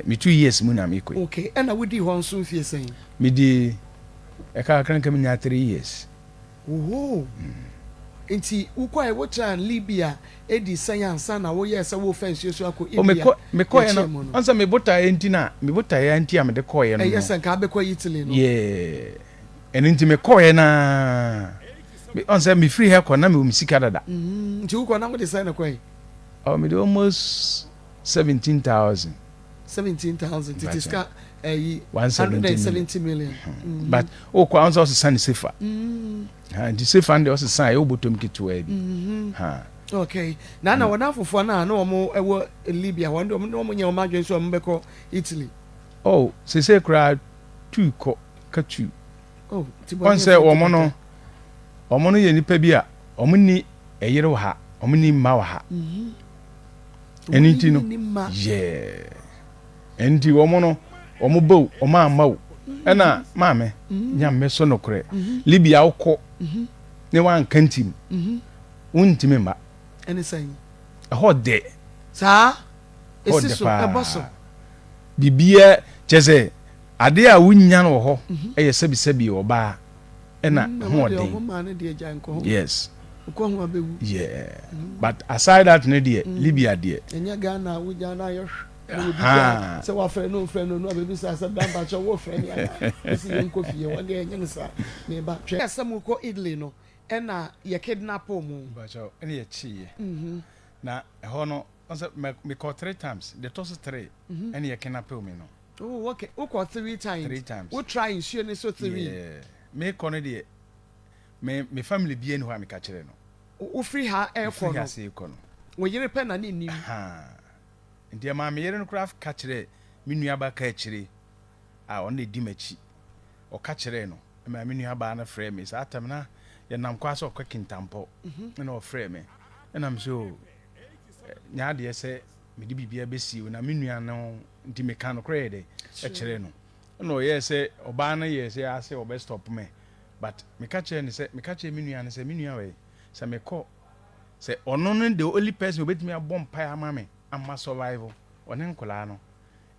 Speaker 1: me 2 years mu na mekɔi.
Speaker 2: Okay, ɛna wodii hɔ nso mfie sɛn?
Speaker 1: Mede ɛka kakra nka menya 3 years.
Speaker 2: Oho. Nti wokɔɛ, wotraa Libya edi sɛn ansa na woyɛɛ sɛ wofa nsuo so akɔ
Speaker 1: O
Speaker 2: India?
Speaker 1: mekɔɛ no
Speaker 2: Yɛkyerɛ mu no.
Speaker 1: Ɔnsɛ me botaeɛ nti na me botaeɛ nti a mede kɔɔyɛ no
Speaker 2: ɛyɛ
Speaker 1: no
Speaker 2: sɛ nka abɛkɔ Italy no.
Speaker 1: Yeah, ɛno nti mekɔɔyɛ naa ɔnsɛ mefiri ha kɔ na mewɔ me sika dada.
Speaker 2: Nti wokɔ na wode sɛn na kɔɛ?
Speaker 1: Oh, mede almost 17,000.
Speaker 2: 17,000 tete
Speaker 1: Gotcha.
Speaker 2: sika ɛyi?
Speaker 1: 170 million.
Speaker 2: 170 million.
Speaker 1: But wokɔ a ɔnsɛ ɔsesa ne sefa ha, nti sefa no deɛ ɔsesa a ɛwɔ bɔtɔm ketewa bi ha.
Speaker 2: Okay, na wɔn afoforɔ no a na wɔn ɛwɔ Libya wɔn de wɔn nyɛ wɔn adwene sɛ wɔn bɛkɔ Italy?
Speaker 1: Oh, sese koraa tu kɔ ka tu.
Speaker 2: Oh, nti
Speaker 1: ɔn sɛ wɔn no yɛ nipa bi a wɔn ni ɛyere wɔ ha, wɔn ni mma wɔ ha. Ɛno nti no, yeah. Ɛno nti wɔn no, wɔn ba o, wɔn amma o. Ɛna maame, Nyame so nokorɛ, Libya wokɔ ne wanka ntim, wontumi mma.
Speaker 2: Ɛne sɛn?
Speaker 1: Ɛhɔ dɛ.
Speaker 2: Saa?
Speaker 1: Ɛhɔ
Speaker 2: Ɛsi
Speaker 1: dɛ
Speaker 2: so,
Speaker 1: paa.
Speaker 2: ɛbɔ so.
Speaker 1: Biribiara, kyerɛ sɛ, adeɛ a wonya no wɔ hɔ yɛ sɛbisɛbi ɔbaa ɛna
Speaker 2: Mm,
Speaker 1: ho
Speaker 2: ɛhɔ deɛ
Speaker 1: ɔden.
Speaker 2: ɔmo maa no deɛ gyae nkɔ ho.
Speaker 1: Yes.
Speaker 2: Wokɔ ho abɛwu.
Speaker 1: Yeah. But aside that no deɛ, Libya deɛ.
Speaker 2: Ɛnyɛ Ghana a wogya na ayɛ hwɛ na obi gya
Speaker 1: Ahaa.
Speaker 2: sɛ wafrɛ no mfrɛ no no abɛbisa sɛ bra mpakyɛ wofrɛ me anaa wosi yɛnkɔ fie hɔ deɛ ɛnyɛ no saa meba twɛ. Sɛ mokɔ Italy no ɛna yɛ kidnap mo.
Speaker 1: Mpakyɛw, ɛna yɛkyeeɛ. Na ɛhɔ no, ɔn sɛ mɛ mekɔɔ three times, deɛ ɛtɔ so three ɛna yɛ kidnap me no.
Speaker 2: Oh okay, wokɔ three times.
Speaker 1: Three times.
Speaker 2: Wo try nsuo no so three.
Speaker 1: Yeah. Mekɔ no deɛ, me me family biara ni hɔ a meka kyerɛ no.
Speaker 2: Wofiri ha ɛrekɔ
Speaker 1: Mefiri
Speaker 2: no.
Speaker 1: ha se rekɔ no.
Speaker 2: Wo yere pɛ na ne nim.
Speaker 1: Ahaa. Nti ɛmaa me yere no koraa ka kyerɛɛ me nuabaa ka akyire a ɔno na ɛdi m'akyi. Ɔka kyerɛɛ no maa me nuabaa no frɛɛ me. Saa tam na yɛnam kwan sɛ ɔkɔ Kintampo ɛna ɔfrɛɛ me. Ɛna me sɛ oh, nyɛ adeɛ sɛ mede biribiara bɛsie wo na me nua no nti meka nokorɛ yɛ dɛ ɛkyerɛɛ no. Ɛna ɔyɛɛ sɛ ɔbaa no yɛɛ sɛ asɛ ɔbɛ stop me but meka kyerɛɛ no sɛ meka kyerɛɛ me nua no sɛ me nua wei sɛ mekɔ sɛ ɔno ne the only person obetumi abɔ mpaeɛ ama me ama survival ɔne nkwadaa no.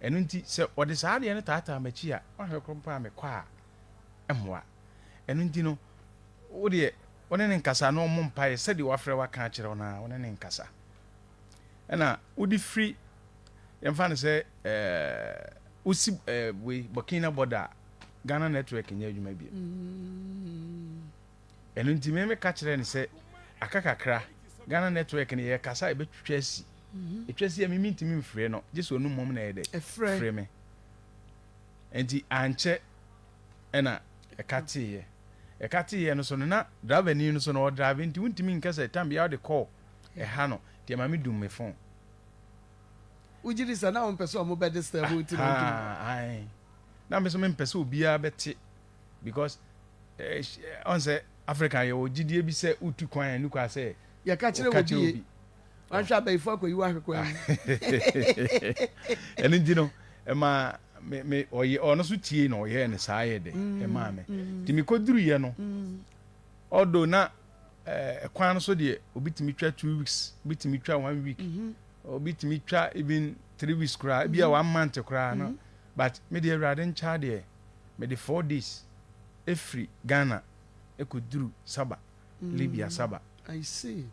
Speaker 1: Ɛno nti sɛ ɔde saa adeɛ no taataa m'akyi a wahwɛ koro mpo a mekɔ a ɛmmoa. Ɛno nti no wo deɛ wo ne ne nkasa na ɔmmɔ mpaeɛ sɛdeɛ wafrɛ waka akyerɛ wo no ara wo ne ne nkasa. Ɛna wode firi yɛmfa no sɛ ɛɛ wosi ɛɛ wei Burkina border a Ghana network nyɛ adwuma bio. Ɛno nti me meka kyerɛɛ no sɛ aka kakra Ghana network no yɛkasa a ɛbɛtwitwa asi. Ɛtwa si a me mentumi mfrɛ no gye sɛ ɔno mmom na ɛyɛ dɛ frɛ me. Nti ankyɛ ɛna ɛka teeɛ. Ɛka teeɛ no so no na driver ni no so no ɔdrive nti wontumi nka sɛ tam biara wode call ɛha no nti ɛma me dum me phone.
Speaker 2: Wogye di sɛ na wompɛ sɛ ɔmo bɛ disturb wo nti na wodum?
Speaker 1: Ae. Na me so mempɛ sɛ obiara bɛte because ɔn sɛ Africa yɛwɔ gyidie bi sɛ wotu kwan a ɛnu kwa sɛ
Speaker 2: yɛka kyerɛ
Speaker 1: woka
Speaker 2: obi
Speaker 1: kyerɛ
Speaker 2: ye
Speaker 1: obi.
Speaker 2: Wanhwɛ abayifo akɔyi wo ahwɛ kwan mu.
Speaker 1: Ɛno nti no ɛma me me ɔyɛ ɔno so tie na ɔyɛɛ no saa yɛ dɛ ɛmaa me nti mekɔduruyɛ no although na ɛkwan no so deɛ obi tumi twa 2 weeks, obi tumi twa one week, obi tumi twa even 3 weeks koraa, ebi a one month koraa no, but me deɛ Awurade nkyɛ deɛ mede 4 days efiri Ghana ekɔduru Saba, Libya Saba.
Speaker 2: I see.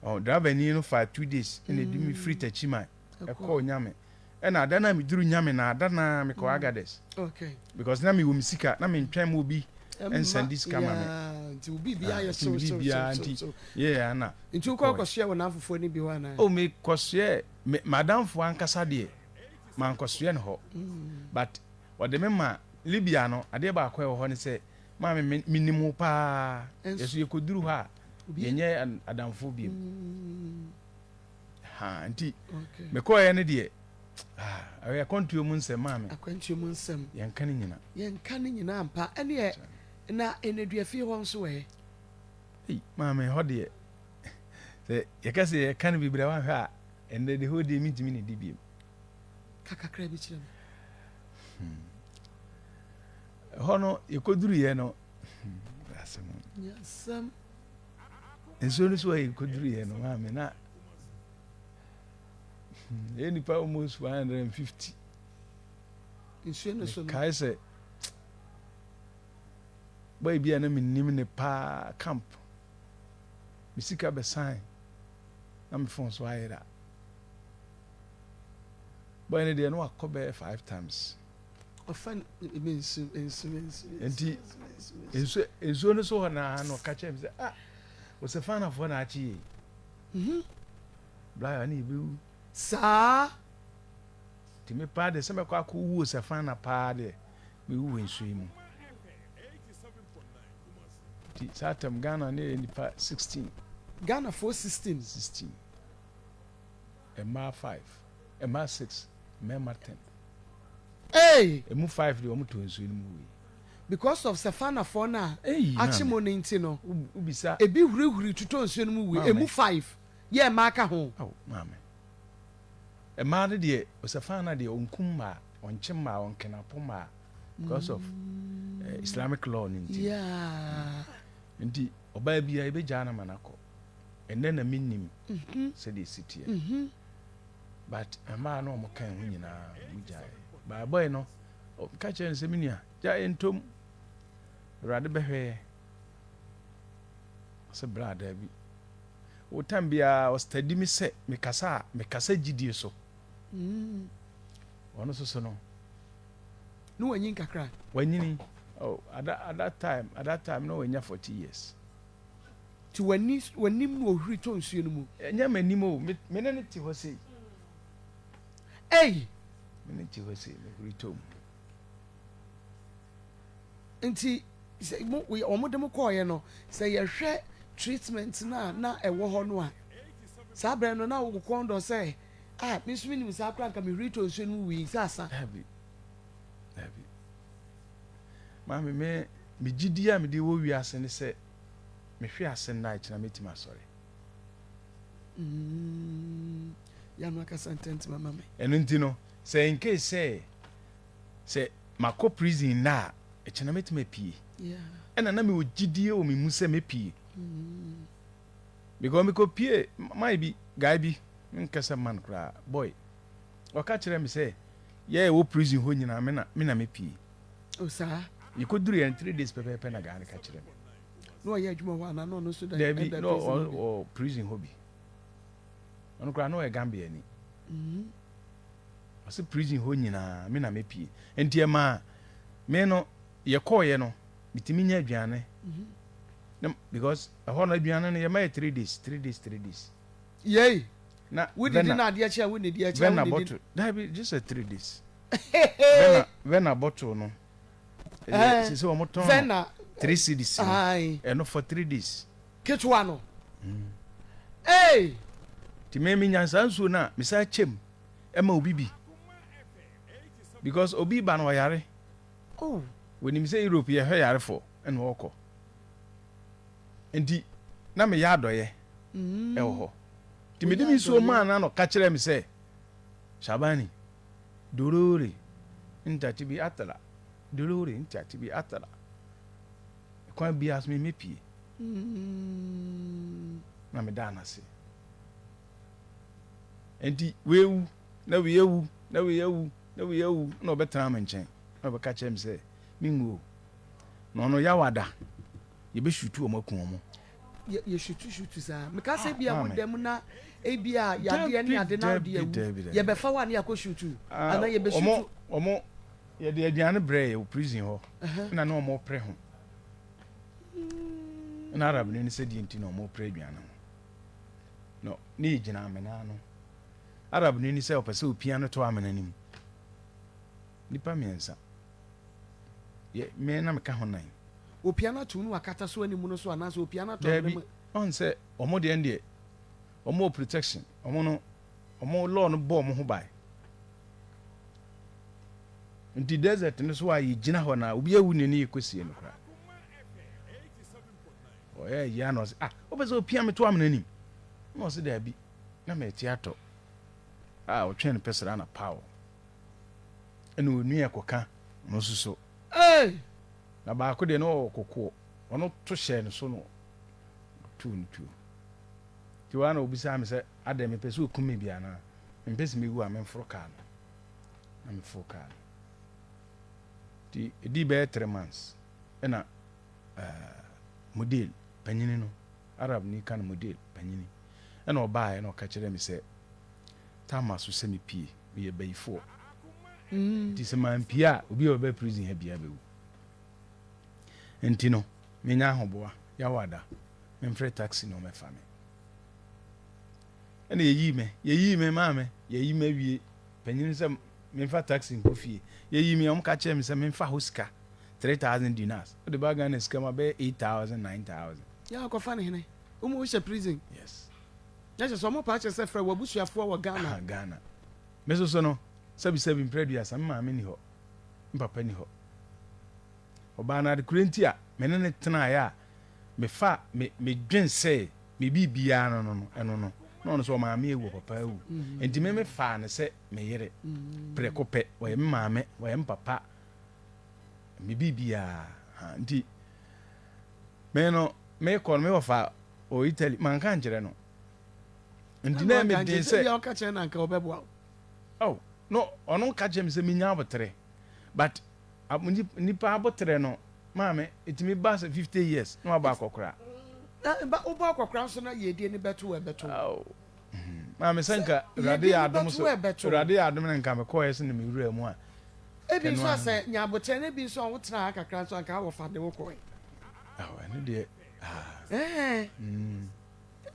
Speaker 1: Ɔ driver ni no fa 2 days ɛna edi mi firi Techiman ɛkɔɔ Nyame ɛna ada na mi duru Nyame na ada na mi kɔ Agades because na mi wɔ mi sika na mi ntwɛn mu obi nsɛn sika ma mi.
Speaker 2: Nti obi bi ayɛ
Speaker 1: nti
Speaker 2: so so
Speaker 1: biribiara
Speaker 2: so
Speaker 1: nti
Speaker 2: so
Speaker 1: yɛ ana.
Speaker 2: Nti wokɔ akɔsoɛ wɔ n'afofoɔ no bi hɔ anaa?
Speaker 1: O mi kɔsoɛ me madamfo ankasa deɛ mankɔsoɛ no hɔ but ɔde me ma Libya no. Adeɛ baako a ɛwɔ hɔ ne sɛ maame me menim wo paa. Yɛso yɛkɔduru hɔ a yɛnyɛ adamfo biom ha nti mekɔɛ no deɛ ah, ɛyɛ akwantuo mu nsɛm maame.
Speaker 2: Akwantuo mu nsɛm.
Speaker 1: Yɛnka no nyina.
Speaker 2: Yɛnka no nyinaa mpa ɛneɛ na ɛnadua fie hɔ nso ɛ?
Speaker 1: Ei, maame, hɔ deɛ sɛ yɛka sɛ yɛka no bebree a wanhwɛ a ɛnnɛ de hɔ deɛ mentumi ne di biom.
Speaker 2: Ka kakra bi kyerɛ me.
Speaker 1: Ɛhɔ no yɛkɔduruyɛ no asɛm.
Speaker 2: Nyasɛm.
Speaker 1: Nsuo no so a yɛkɔduruyɛ no maame na yɛ nipa almost 150.
Speaker 2: Nsuo no so no?
Speaker 1: Mekae sɛ boy bi a na menim ne paa camp me sika bɛsan na me phone so ayera. Boy no deɛ no wakɔ bɛyɛ five times.
Speaker 2: Ɔfa me nsu nsu nsu.
Speaker 1: Nti nsuo nsuo no so hɔ naa na ɔka kyerɛ me sɛ ah, wɔsɛ fanafoɔ na akye yɛ blaya ne yɛbɛwu.
Speaker 2: Saa.
Speaker 1: Nti me paa deɛ sɛ mɛkɔ akɔ wu sɛ fana paa deɛ mewu wɔ nsuo yi mu. Nti saa tam Ghana ne yɛ nipa 16.
Speaker 2: Ghanafoɔ 16?
Speaker 1: 16, mmaa 5, mmaa 6, mmarima 10.
Speaker 2: Hey!
Speaker 1: Emu 5 deɛ wɔn to nsuo no mu wui.
Speaker 2: Because of sɛfanafoɔ no a
Speaker 1: Eyi,
Speaker 2: akye
Speaker 1: maame.
Speaker 2: mo no nti no.
Speaker 1: Wobisa.
Speaker 2: Ebi hurihuri tutɔ nsuo no mu wui.
Speaker 1: Maame.
Speaker 2: Emu 5 yɛ mmaa ka ho.
Speaker 1: Awo maame. Mmaa no deɛ, Osafana deɛ ɔnkum mmaa, ɔnkye mmaa, ɔnkenapo mmaa because of Islamic law no nti. Nti ɔbaa biara yɛbɛgyaa no ma no akɔ. Ɛnnɛ na mennim sɛdeɛ ɛsi teɛ. But mmaa no a wɔka ho nyinaa wɔgyaeɛ. But boy no, ɔka kyerɛɛ no sɛ, me nua, gyae ntom. Awurade bɛhwɛ yɛ. Ɔsɛ bra daabi. Wo time biara ɔstadi me sɛ mekasa a mekasa gyidie so. Ɔno nso so no.
Speaker 2: Ne wanyin kakra.
Speaker 1: Wanyini. Oh, at that, at that time, at that time na wanya 40 years.
Speaker 2: Ti w'ani w'anim na ohuri tɔ nsuo no mu.
Speaker 1: Ɛnyɛ m'anim o, me me ne no te hɔ sei.
Speaker 2: Ei!
Speaker 1: Me ne te hɔ sei, mehuri tɔ mu.
Speaker 2: Nti sɛ mo wɔn de mo kɔɔeɛ no, sɛ yɛhwɛ treatment no a na ɛwɔ hɔ no a, saa berɛ no na wo kɔn dɔ sɛ ah me nso menim saa koraa nka mehuri tɔ nsuo no mu wui sɛ asa.
Speaker 1: Dabi, dabi. Maame me me gyidie a mede wɔ wiase ne sɛ mehwe ase nnɛ a ɛkyena mɛtumi asɔre.
Speaker 2: Mm, yano akasa ntɛntɛm ama me.
Speaker 1: Ɛno nti no sɛ in case sɛ sɛ makɔ prison nnɛ a ɛkyena mɛtumi apue. Ɛna na mewɔ gyidie wɔ me mu sɛ mɛpue. Because mekɔ pue man bi guy bi menkɛ sɛ man koraa boy ɔka kyerɛ me sɛ yɛ ɛwɔ prison hɔ nyinaa me na me na mɛpue.
Speaker 2: Oh saa.
Speaker 1: Yɛkɔduru yɛn 3 days pɛpɛɛpɛ na guy no ka kyerɛ me.
Speaker 2: Na ɔyɛ adwuma hɔ anaa na ɔno nso da
Speaker 1: Dabi na ɔwɔ prison hɔ bi. Ɔno koraa na ɔyɛ Gambia ni. Ɔsɛ prison hɔ nyinaa me na mepie. Nti ɛmaa me no yɛkɔɔyɛ no metumi nya aduane. Na because ɛhɔ no aduane no yɛma yɛ 3 days, 3 days, 3 days.
Speaker 2: Yei.
Speaker 1: Na
Speaker 2: wodidi na adeɛ kyɛ a wonnidi ɛkyɛ a
Speaker 1: Vena
Speaker 2: wonnidi.
Speaker 1: Bottle dabi just a 3 days. Vena Vena bottle no. Ɛyɛ sɛ wɔn tɔn no
Speaker 2: Vena
Speaker 1: 3 cedis no. Ɛno for 3 days.
Speaker 2: Ketewa no. Ee.
Speaker 1: Nti me menya saa nsuo no a mesan kyɛm ɛma obi bi because obi ba no ɔyare.
Speaker 2: Oh.
Speaker 1: Wɔnim sɛ Europe yɛhwɛ yarefoɔ ɛna ɔkɔ. Nti na meyɛ adɔyɛ ɛwɔ hɔ. Nti mede me nsuo maa no na ɔka kyerɛɛ me sɛ Shabani dorore ntati bi atala dorore ntati bi atala kwan biara so me mepie. Na medaa no ase. Nti wei awu na wei awu na wei awu na wei awu na ɔbɛtena me nkyɛn na ɔbɛka kyerɛ me sɛ menwu o. Na ɔno Yawada yɛbɛshutu wɔn aku wɔn.
Speaker 2: Yɛ shutu shutu saa. Meka sɛ ebia wo da mu na ebia yadeɛ ne ade na wode awu. Yɛbɛfa wo a ne yɛakɔ shutu anaa yɛbɛshutu.
Speaker 1: Wɔn yɛde aduane brɛɛ yɛ wɔ prison hɔ na ne wɔn repere ho. Na Arab ni no sɛ deɛ nti na wɔn repere aduane ho. No ne yɛgyina amena ano. Arab ni no sɛ ɔpɛ sɛ opia no to amena no mu. Nipa mmiɛnsa. Yɛ me na meka ho nan.
Speaker 2: Opia no ato no akata so anim no so anaasɛ opia no ato amena
Speaker 1: Daabi,
Speaker 2: mu?
Speaker 1: ɔn sɛ wɔn deɛ deɛ wɔn wɔ protection. Wɔn no wɔn law no bɔ wɔn ho ban. Nti desert no so a yɛgyina hɔ na obi awu ne ne yɛkɔsie no koraa. Ɔyɛ yia na ɔsɛ ah wopɛ sɛ opia me to amena nim. Na ɔsɛ daabi na mɛte atɔ. A ɔtwɛn no pɛ sra na paw. Ɛna onua kɔka ɔno nso so.
Speaker 2: Hey!
Speaker 1: Na baako deɛ na ɔwɔ kokoɔ. Ɔno to hyɛɛ no so no ɔtoo no tuo. Nti hɔ ara na ɔbisaa me sɛ adɛn mepɛ sɛ ɔkum me bi anaa? Mempɛ sɛ mewu a memforo kaa no. Na meforo kaa no. Nti ɛdii bɛyɛ 3 months ɛna model panyini no, Arab ni ka no model panyini, ɛna ɔbaeɛ na ɔka kyerɛɛ me sɛ time aso sɛ mepie, meyɛ bayifoɔ. Nti sɛ mampie a obi a ɔbɛba prison ha biara bɛwu. Nti no menya ahoboa Yawada memfrɛ taxi na ɔmɛfa me. Ɛna yɛyii me, yɛyii me maa me, yɛyi me awie panyini sɛ memfa taxi nkɔ fie. Yɛyii me a wɔka kyerɛɛ me sɛ memfa hɔ sika 3000 dinars. Wode ba Ghana sika mu a bɛyɛ 8000, 9000.
Speaker 2: Yɛ akɔfa ne hene. Wɔn wohyɛ prison.
Speaker 1: Yes.
Speaker 2: Na kyerɛ sɛ wɔn paa kyerɛ sɛ frɛ w'abusuafoɔ wɔ Ghana.
Speaker 1: Aha, Ghana. Me nso so no, sɛbisɛbi mprɛ aduasa, me maame ni hɔ, me papa ni hɔ. Ɔbaa no adekora nti a me ne no tenaeɛ a mefa me medwen sɛ me biribiara no no no ɛno no. Na ɔno nso ɔmaame awu, ɔpapa awu. Nti me mefaa no sɛ me yere prɛko pɛ. Ɔyɛ me maame, ɔyɛ me papa, me biribiara. Ha, nti me no mekɔ no me wɔfa wɔ Italy, manka ankyerɛ no. Nti na ɛyɛ me den sɛ.
Speaker 2: Sɛ ɔka kyerɛ no anka ɔbɛboa wo.
Speaker 1: Oh, no, ɔno ka kyerɛ me sɛ menya aboterɛ. But nipa aboterɛ no, maame, ɛtumi ba sɛ 50 years na wabɔ akɔkora.
Speaker 2: Na ba wobɔ akɔkora nso na yiedie no bɛto wo ɛbɛto wo.
Speaker 1: Oh, maame sɛ nka Awurade yɛ adom so, Awurade yɛ adom na nka mekɔɛ sɛ na mewura mu a.
Speaker 2: Ebi nso a sɛ nya aboterɛ na ebi nso a wotena ha kakra nso anka awɔfa de wo kɔɛ.
Speaker 1: Oh, ɛno deɛ, ah.
Speaker 2: Ɛɛ. Mm.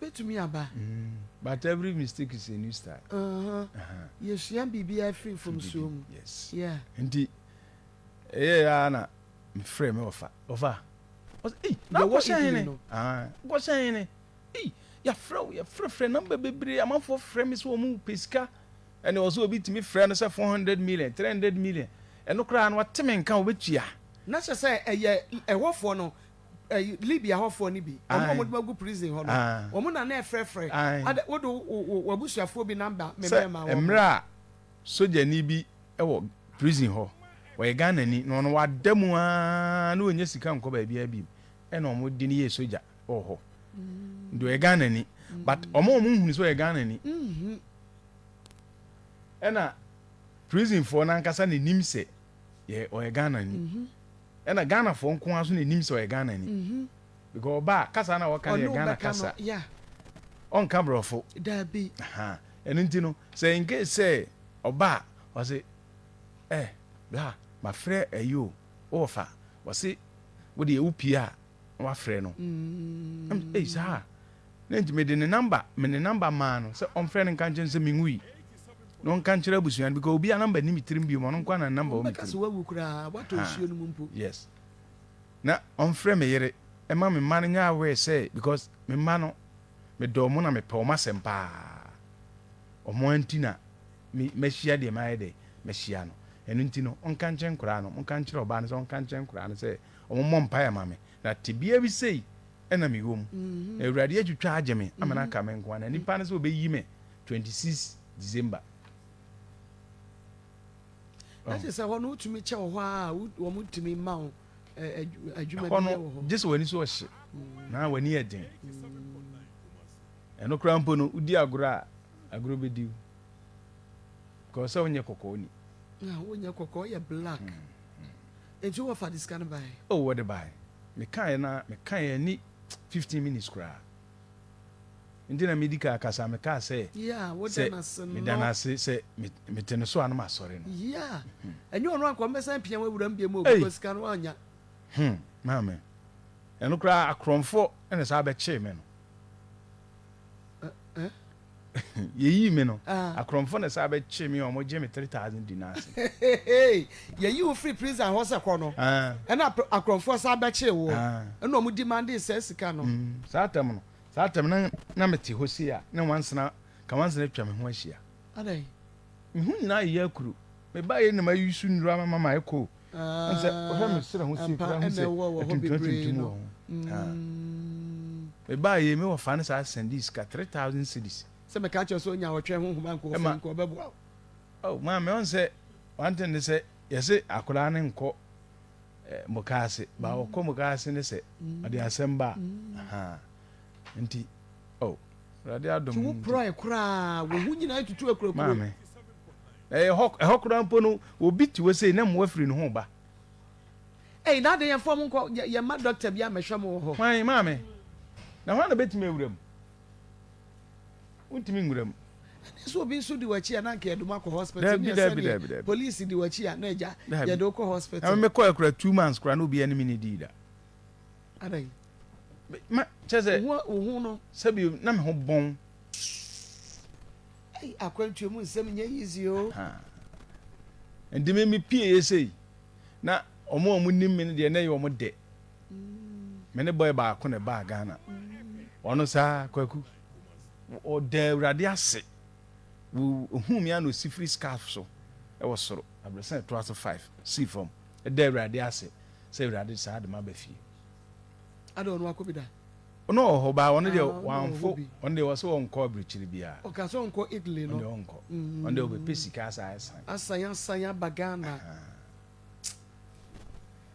Speaker 2: Ebetumi aba.
Speaker 1: Mm, but every mistake is a new start.
Speaker 2: Uh-huh. Uh-huh. Yɛsua biribiara firi mfomsoɔ mu.
Speaker 1: Yes.
Speaker 2: Yeah.
Speaker 1: Nti, ɛyɛ ya na mefrɛ me ɔfa. Ɔfa. Ɔsɛ, ei, na akɔhyɛ hene. Ah, akɔhyɛ hene. Ei, yɛafrɛ wo, yɛfrɛfrɛ namba bebree, amanfoɔ frɛ me sɛ wɔn pɛ sika. Ɛne ɔsɛ obi tumi frɛ no sɛ 400 million, 300 million. Ɛno koraa no, wate me nka, wɔbɛtua.
Speaker 2: Na kyerɛ sɛ ɛyɛ ɛhɔfoɔ no ɛyi Libya hɔfoɔ no bi, wɔn a wɔde wɔn agu prison hɔ no, wɔn na na ɛfrɛfrɛ, adɛ wode wo w'abusuafoɔ bi number
Speaker 1: Sɛ
Speaker 2: memɛɛ ma wɔn.
Speaker 1: mmerɛ a sogyani bi wɔ prison hɔ, ɔyɛ Ghanani, na ɔno wada mu ara na ɔnnya sika nkɔ baabiara bio, ɛna wɔn de no yɛɛ sogya wɔ hɔ. Nti ɔyɛ Ghanani, but wɔn a wɔn nhunu sɛ ɔyɛ Ghanani, ɛna prison foɔ no ankasa na nim sɛ yɛ ɔyɛ Ghanani. Ɛna Ghana foɔ nko ara nso na ɛnim sɛ ɔyɛ Ghana ni. Because ɔba a, kasa na ɔka no yɛ Ghana kasa. Ɔnka borɔfo.
Speaker 2: Daabi.
Speaker 1: Ɛno nti no, sɛ in case sɛ ɔba a, ɔse, eh, bla, mafrɛ ayi o, wowɔ fa. Ɔse, wo deɛ wopie a, na wafrɛ no. Ei, saa. Na nti mede ne number, me ne number maa no sɛ ɔmfrɛ no nka nkyerɛ no sɛ menwui. Na ɔnka nkyerɛ abusua no because obiara number nni me tirim biom, ɔno nko ara na ne number wɔ me
Speaker 2: Ɔmbɛka
Speaker 1: tirim.
Speaker 2: sɛ woawu koraa, woatɔ
Speaker 1: Ahaa,
Speaker 2: nsuo no mu mpo.
Speaker 1: yes. Na ɔmfrɛ me yere ɛma me mma no nyɛ aware sɛ because me mma no medɔ wɔn na mepɛ wɔn asɛm paa. Wɔn ara nti na me mahyia deɛ mayɛ dɛ mahyia no. Ɛno nti no ɔnka nkyerɛ nkwadaa no, monka nkyerɛ ɔbaa no sɛ ɔnka nkyerɛ nkwadaa no sɛ wɔmmɔ mpaeɛ ma me. Na tebea bi sei na mewɔ mu, na Awurade atwitwa agye me ama no aka me nko ara, na nipa no sɛ ɔbɛyi me 26 December.
Speaker 2: Na kyerɛ sɛ hɔ no wotumi kyɛ wɔ hɔ a wɔn tumi ma wo adwuma
Speaker 1: bi
Speaker 2: yɛ wɔ hɔ.
Speaker 1: Gye sɛ w'ani so ɔhye na w'ani yɛ den. Ɛno koraa mpo no wodi agorɔ a agorɔ bɛdi wo. Because sɛ wonyɛ kɔkɔɔ ni.
Speaker 2: Na wonyɛ kɔkɔɔ yɛ black. Nti wɔfa de sika no bae?
Speaker 1: Oh wɔde bae. Mekaeɛ no ara, mekaeɛ ɛnni 15 minutes koraa. Nti na medi kan kasa, mekaa sɛ,
Speaker 2: Yeah, woda
Speaker 1: sɛ
Speaker 2: no ase
Speaker 1: meda
Speaker 2: no.
Speaker 1: no ase sɛ me, mete no so a na masɔre no.
Speaker 2: Yeah, ɛnyɛ ɔno anka ɔmbɛsan pia wo awura mu biom o,
Speaker 1: Ei!
Speaker 2: because sika no woannya.
Speaker 1: Hmm, maame, ɛno koraa akorɔmfoɔ na ɛsan bɛkyee me no.
Speaker 2: Eh, eh?
Speaker 1: Yɛyii me no,
Speaker 2: Ah.
Speaker 1: akorɔmfoɔ na ɛsan bɛkyee me a wɔgye me 3,000 dinars.
Speaker 2: Yɛyi wo firi prison hɔ sɛ kɔ no,
Speaker 1: Ah.
Speaker 2: ɛna akorɔmfoɔ san bɛkyee woɔ,
Speaker 1: Ah.
Speaker 2: ɛna wɔn demandee saa sika no.
Speaker 1: Mm, saa tam no, saa tam no na mete hɔ sei a, na nwansena, ka nwansena atwa me ho ahyia.
Speaker 2: Adɛn?
Speaker 1: Me ho nyinaa ayeyɛ akuro. Mebaeɛ na mayi so nnuro ama ma ayɛ koo. Ɛne sɛ, wohwɛ me serɛ ho sei koraa hu sɛ atuntum atuntum wɔ ho. Ah. Mebaeɛ me wɔfa no saa sɛndii sika 3000 cedis.
Speaker 2: Sɛ meka kyerɛ sɛ onya ɔtwɛn honhom anka ɔfɛ nka ɔbɛboa wo.
Speaker 1: Oh maame ɔn sɛ one thing ne sɛ yɛse akwadaa no nkɔ eh, mukaase ba ɔkɔ mukaase ne sɛ ɔde asɛm ba a nti oh Awurade adom
Speaker 2: Nti wo
Speaker 1: nti.
Speaker 2: porɔe koraa wo ho nyinaa tutu akurakuro.
Speaker 1: Maame ɛyɛ hɔ ɛhɔ koraa mpo no obi te hɔ sei na mmoa firi ne ho ba.
Speaker 2: Ei na adɛn yɛmfa ɔmo nkɔ yɛ yɛmma doctor bi ammɛhwɛ mo wɔ hɔ.
Speaker 1: Hwan maame na hwan na obetumi awura mu? Wontumi nwura mu.
Speaker 2: Ɛne sɛ obi nso di w'akyi a na anka yɛde mo akɔ hospital
Speaker 1: Dabi
Speaker 2: ne
Speaker 1: dabi
Speaker 2: sɛdeɛ
Speaker 1: dabi dabi.
Speaker 2: police di w'akyi a na agya
Speaker 1: Dabi.
Speaker 2: yɛde wo kɔ
Speaker 1: Na
Speaker 2: hospital.
Speaker 1: me mekɔɛ koraa 2 months koraa na obiara ne me nidii da.
Speaker 2: Adɛn?
Speaker 1: Ma kyerɛ sɛ.
Speaker 2: Wo ho wo ho no.
Speaker 1: Sɛbi na me ho bɔn.
Speaker 2: Ei akwantuo mu nsɛm nyɛ easy o.
Speaker 1: Nti me me pie yɛ sei na ɔmo a ɔmo nim me no deɛ na ɛyɛ ɔmo dɛ. Me ne boy baako na ɛbaa Ghana. Ɔno saa Kwaku ɔda Awurade ase. Ohuu me a na osi firi scarf so ɛwɔ soro abrɛsan ɛtoa so 5 sii fam ɛda Awurade ase sɛ Awurade saa de m'aba fie.
Speaker 2: Ada ɔno akɔ bi da?
Speaker 1: Ɔno wɔ hɔ baa ɔno deɛ
Speaker 2: Ah, ɔno wɔ hɔ
Speaker 1: wamfo
Speaker 2: bi.
Speaker 1: ɔno deɛ wɔsɛ ɔnkɔ aburukyiri biara.
Speaker 2: Ɔka sɛ ɔnkɔ Italy
Speaker 1: Ɔno
Speaker 2: no.
Speaker 1: deɛ ɔnkɔ. Ɔno deɛ ɔbɛpɛ sika asan asan.
Speaker 2: Asan asan aba Ghana.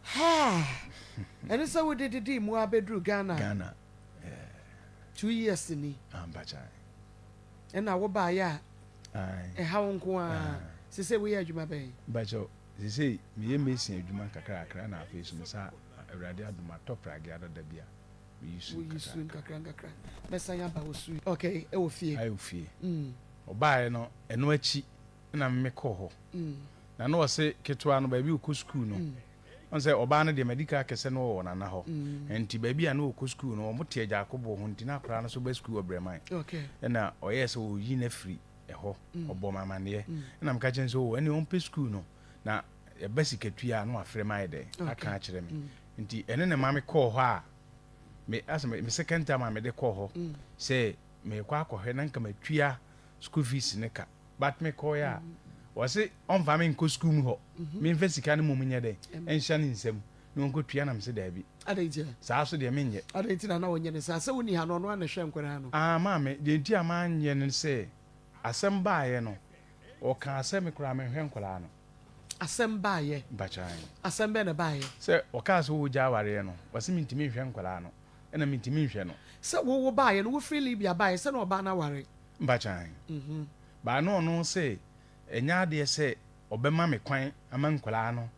Speaker 2: Haa! Ɛne sɛ wode didii mu abɛduru Ghana.
Speaker 1: Ghana.
Speaker 2: 2 years ni.
Speaker 1: Ampakyan.
Speaker 2: Ɛna wobaeɛ a ɛha wo nko ara. Sesei woyɛ adwuma bɛn?
Speaker 1: Mpakyɛw, sesei meyɛ mason adwuma nkakrakra na afei so mesa Awurade adom atɔ pragea dada bi a meyi su
Speaker 2: Woyi su
Speaker 1: nkakrakra.
Speaker 2: nkakra nkakra. Mɛsan aba wo su. Okay, ɛwɔ fie.
Speaker 1: Ɛwɔ fie. Ɔbaeɛ no, ɛno akyi na me kɔɔ hɔ. Na na ɔse ketewa no baabi ɔkɔ sukuu no, ɔn sɛ ɔbaa no deɛ madi ka akɛsɛ no wɔ nana hɔ. Nti baabi a na ɔkɔ sukuu no, wɔn te Agyakoboɔ ho nti na akwadaa no so ba sukuu wɔ Brɛman. Ɛna ɔyɛɛ sɛ ɔreyi no afiri ɛhɔ, ɔbɔɔ me amaneɛ. Ɛna meka kyerɛ no sɛ oh ɛneɛ ɔmpɛ sukuu no na ɛba sikatua a na wafrɛ me ayɛ dɛn aka akyerɛ me. Nti ɛne ne ma me kɔɔ hɔ a, me asɛ me second time a mede kɔɔ hɔ sɛ merekɔ akɔhwɛ na nka matua school fees no ka. But me kɔɔɛ a, ɔse ɔmfa me nkɔ school mu hɔ, memfa sika no mmom nyɛ dɛn, nhyɛ ne nsam na ɔnkɔ tua na mese daabi.
Speaker 2: Adɛn ntia?
Speaker 1: Saa so deɛ menyɛ.
Speaker 2: Adɛn nti na na ɔnyɛ no saa? Sɛ wonni ha no, ɔno ara na ɛhwɛ nkwadaa no.
Speaker 1: Ah maame, deɛ nti a manyɛ ne sɛ, asɛm baeɛ no, ɔkaa sɛ me koraa menhwɛ nkwadaa no.
Speaker 2: Asɛm baeɛ?
Speaker 1: Mpakyɛ ae.
Speaker 2: Asɛm bɛn na ɛbaeɛ?
Speaker 1: Sɛ ɔkaa sɛ ɔregya awareɛ no, ɔse mentumi nhwɛ nkwadaa no, ɛna mentumi nhwɛ no.
Speaker 2: Sɛ wo wo baeɛ no, wofiri Libya baeɛ, sɛ na ɔbaa no aware?
Speaker 1: Mpakyɛ ae. But na ɔno se ɛnyɛ adeɛ sɛ ɔbɛma me kwan ama nkwadaa no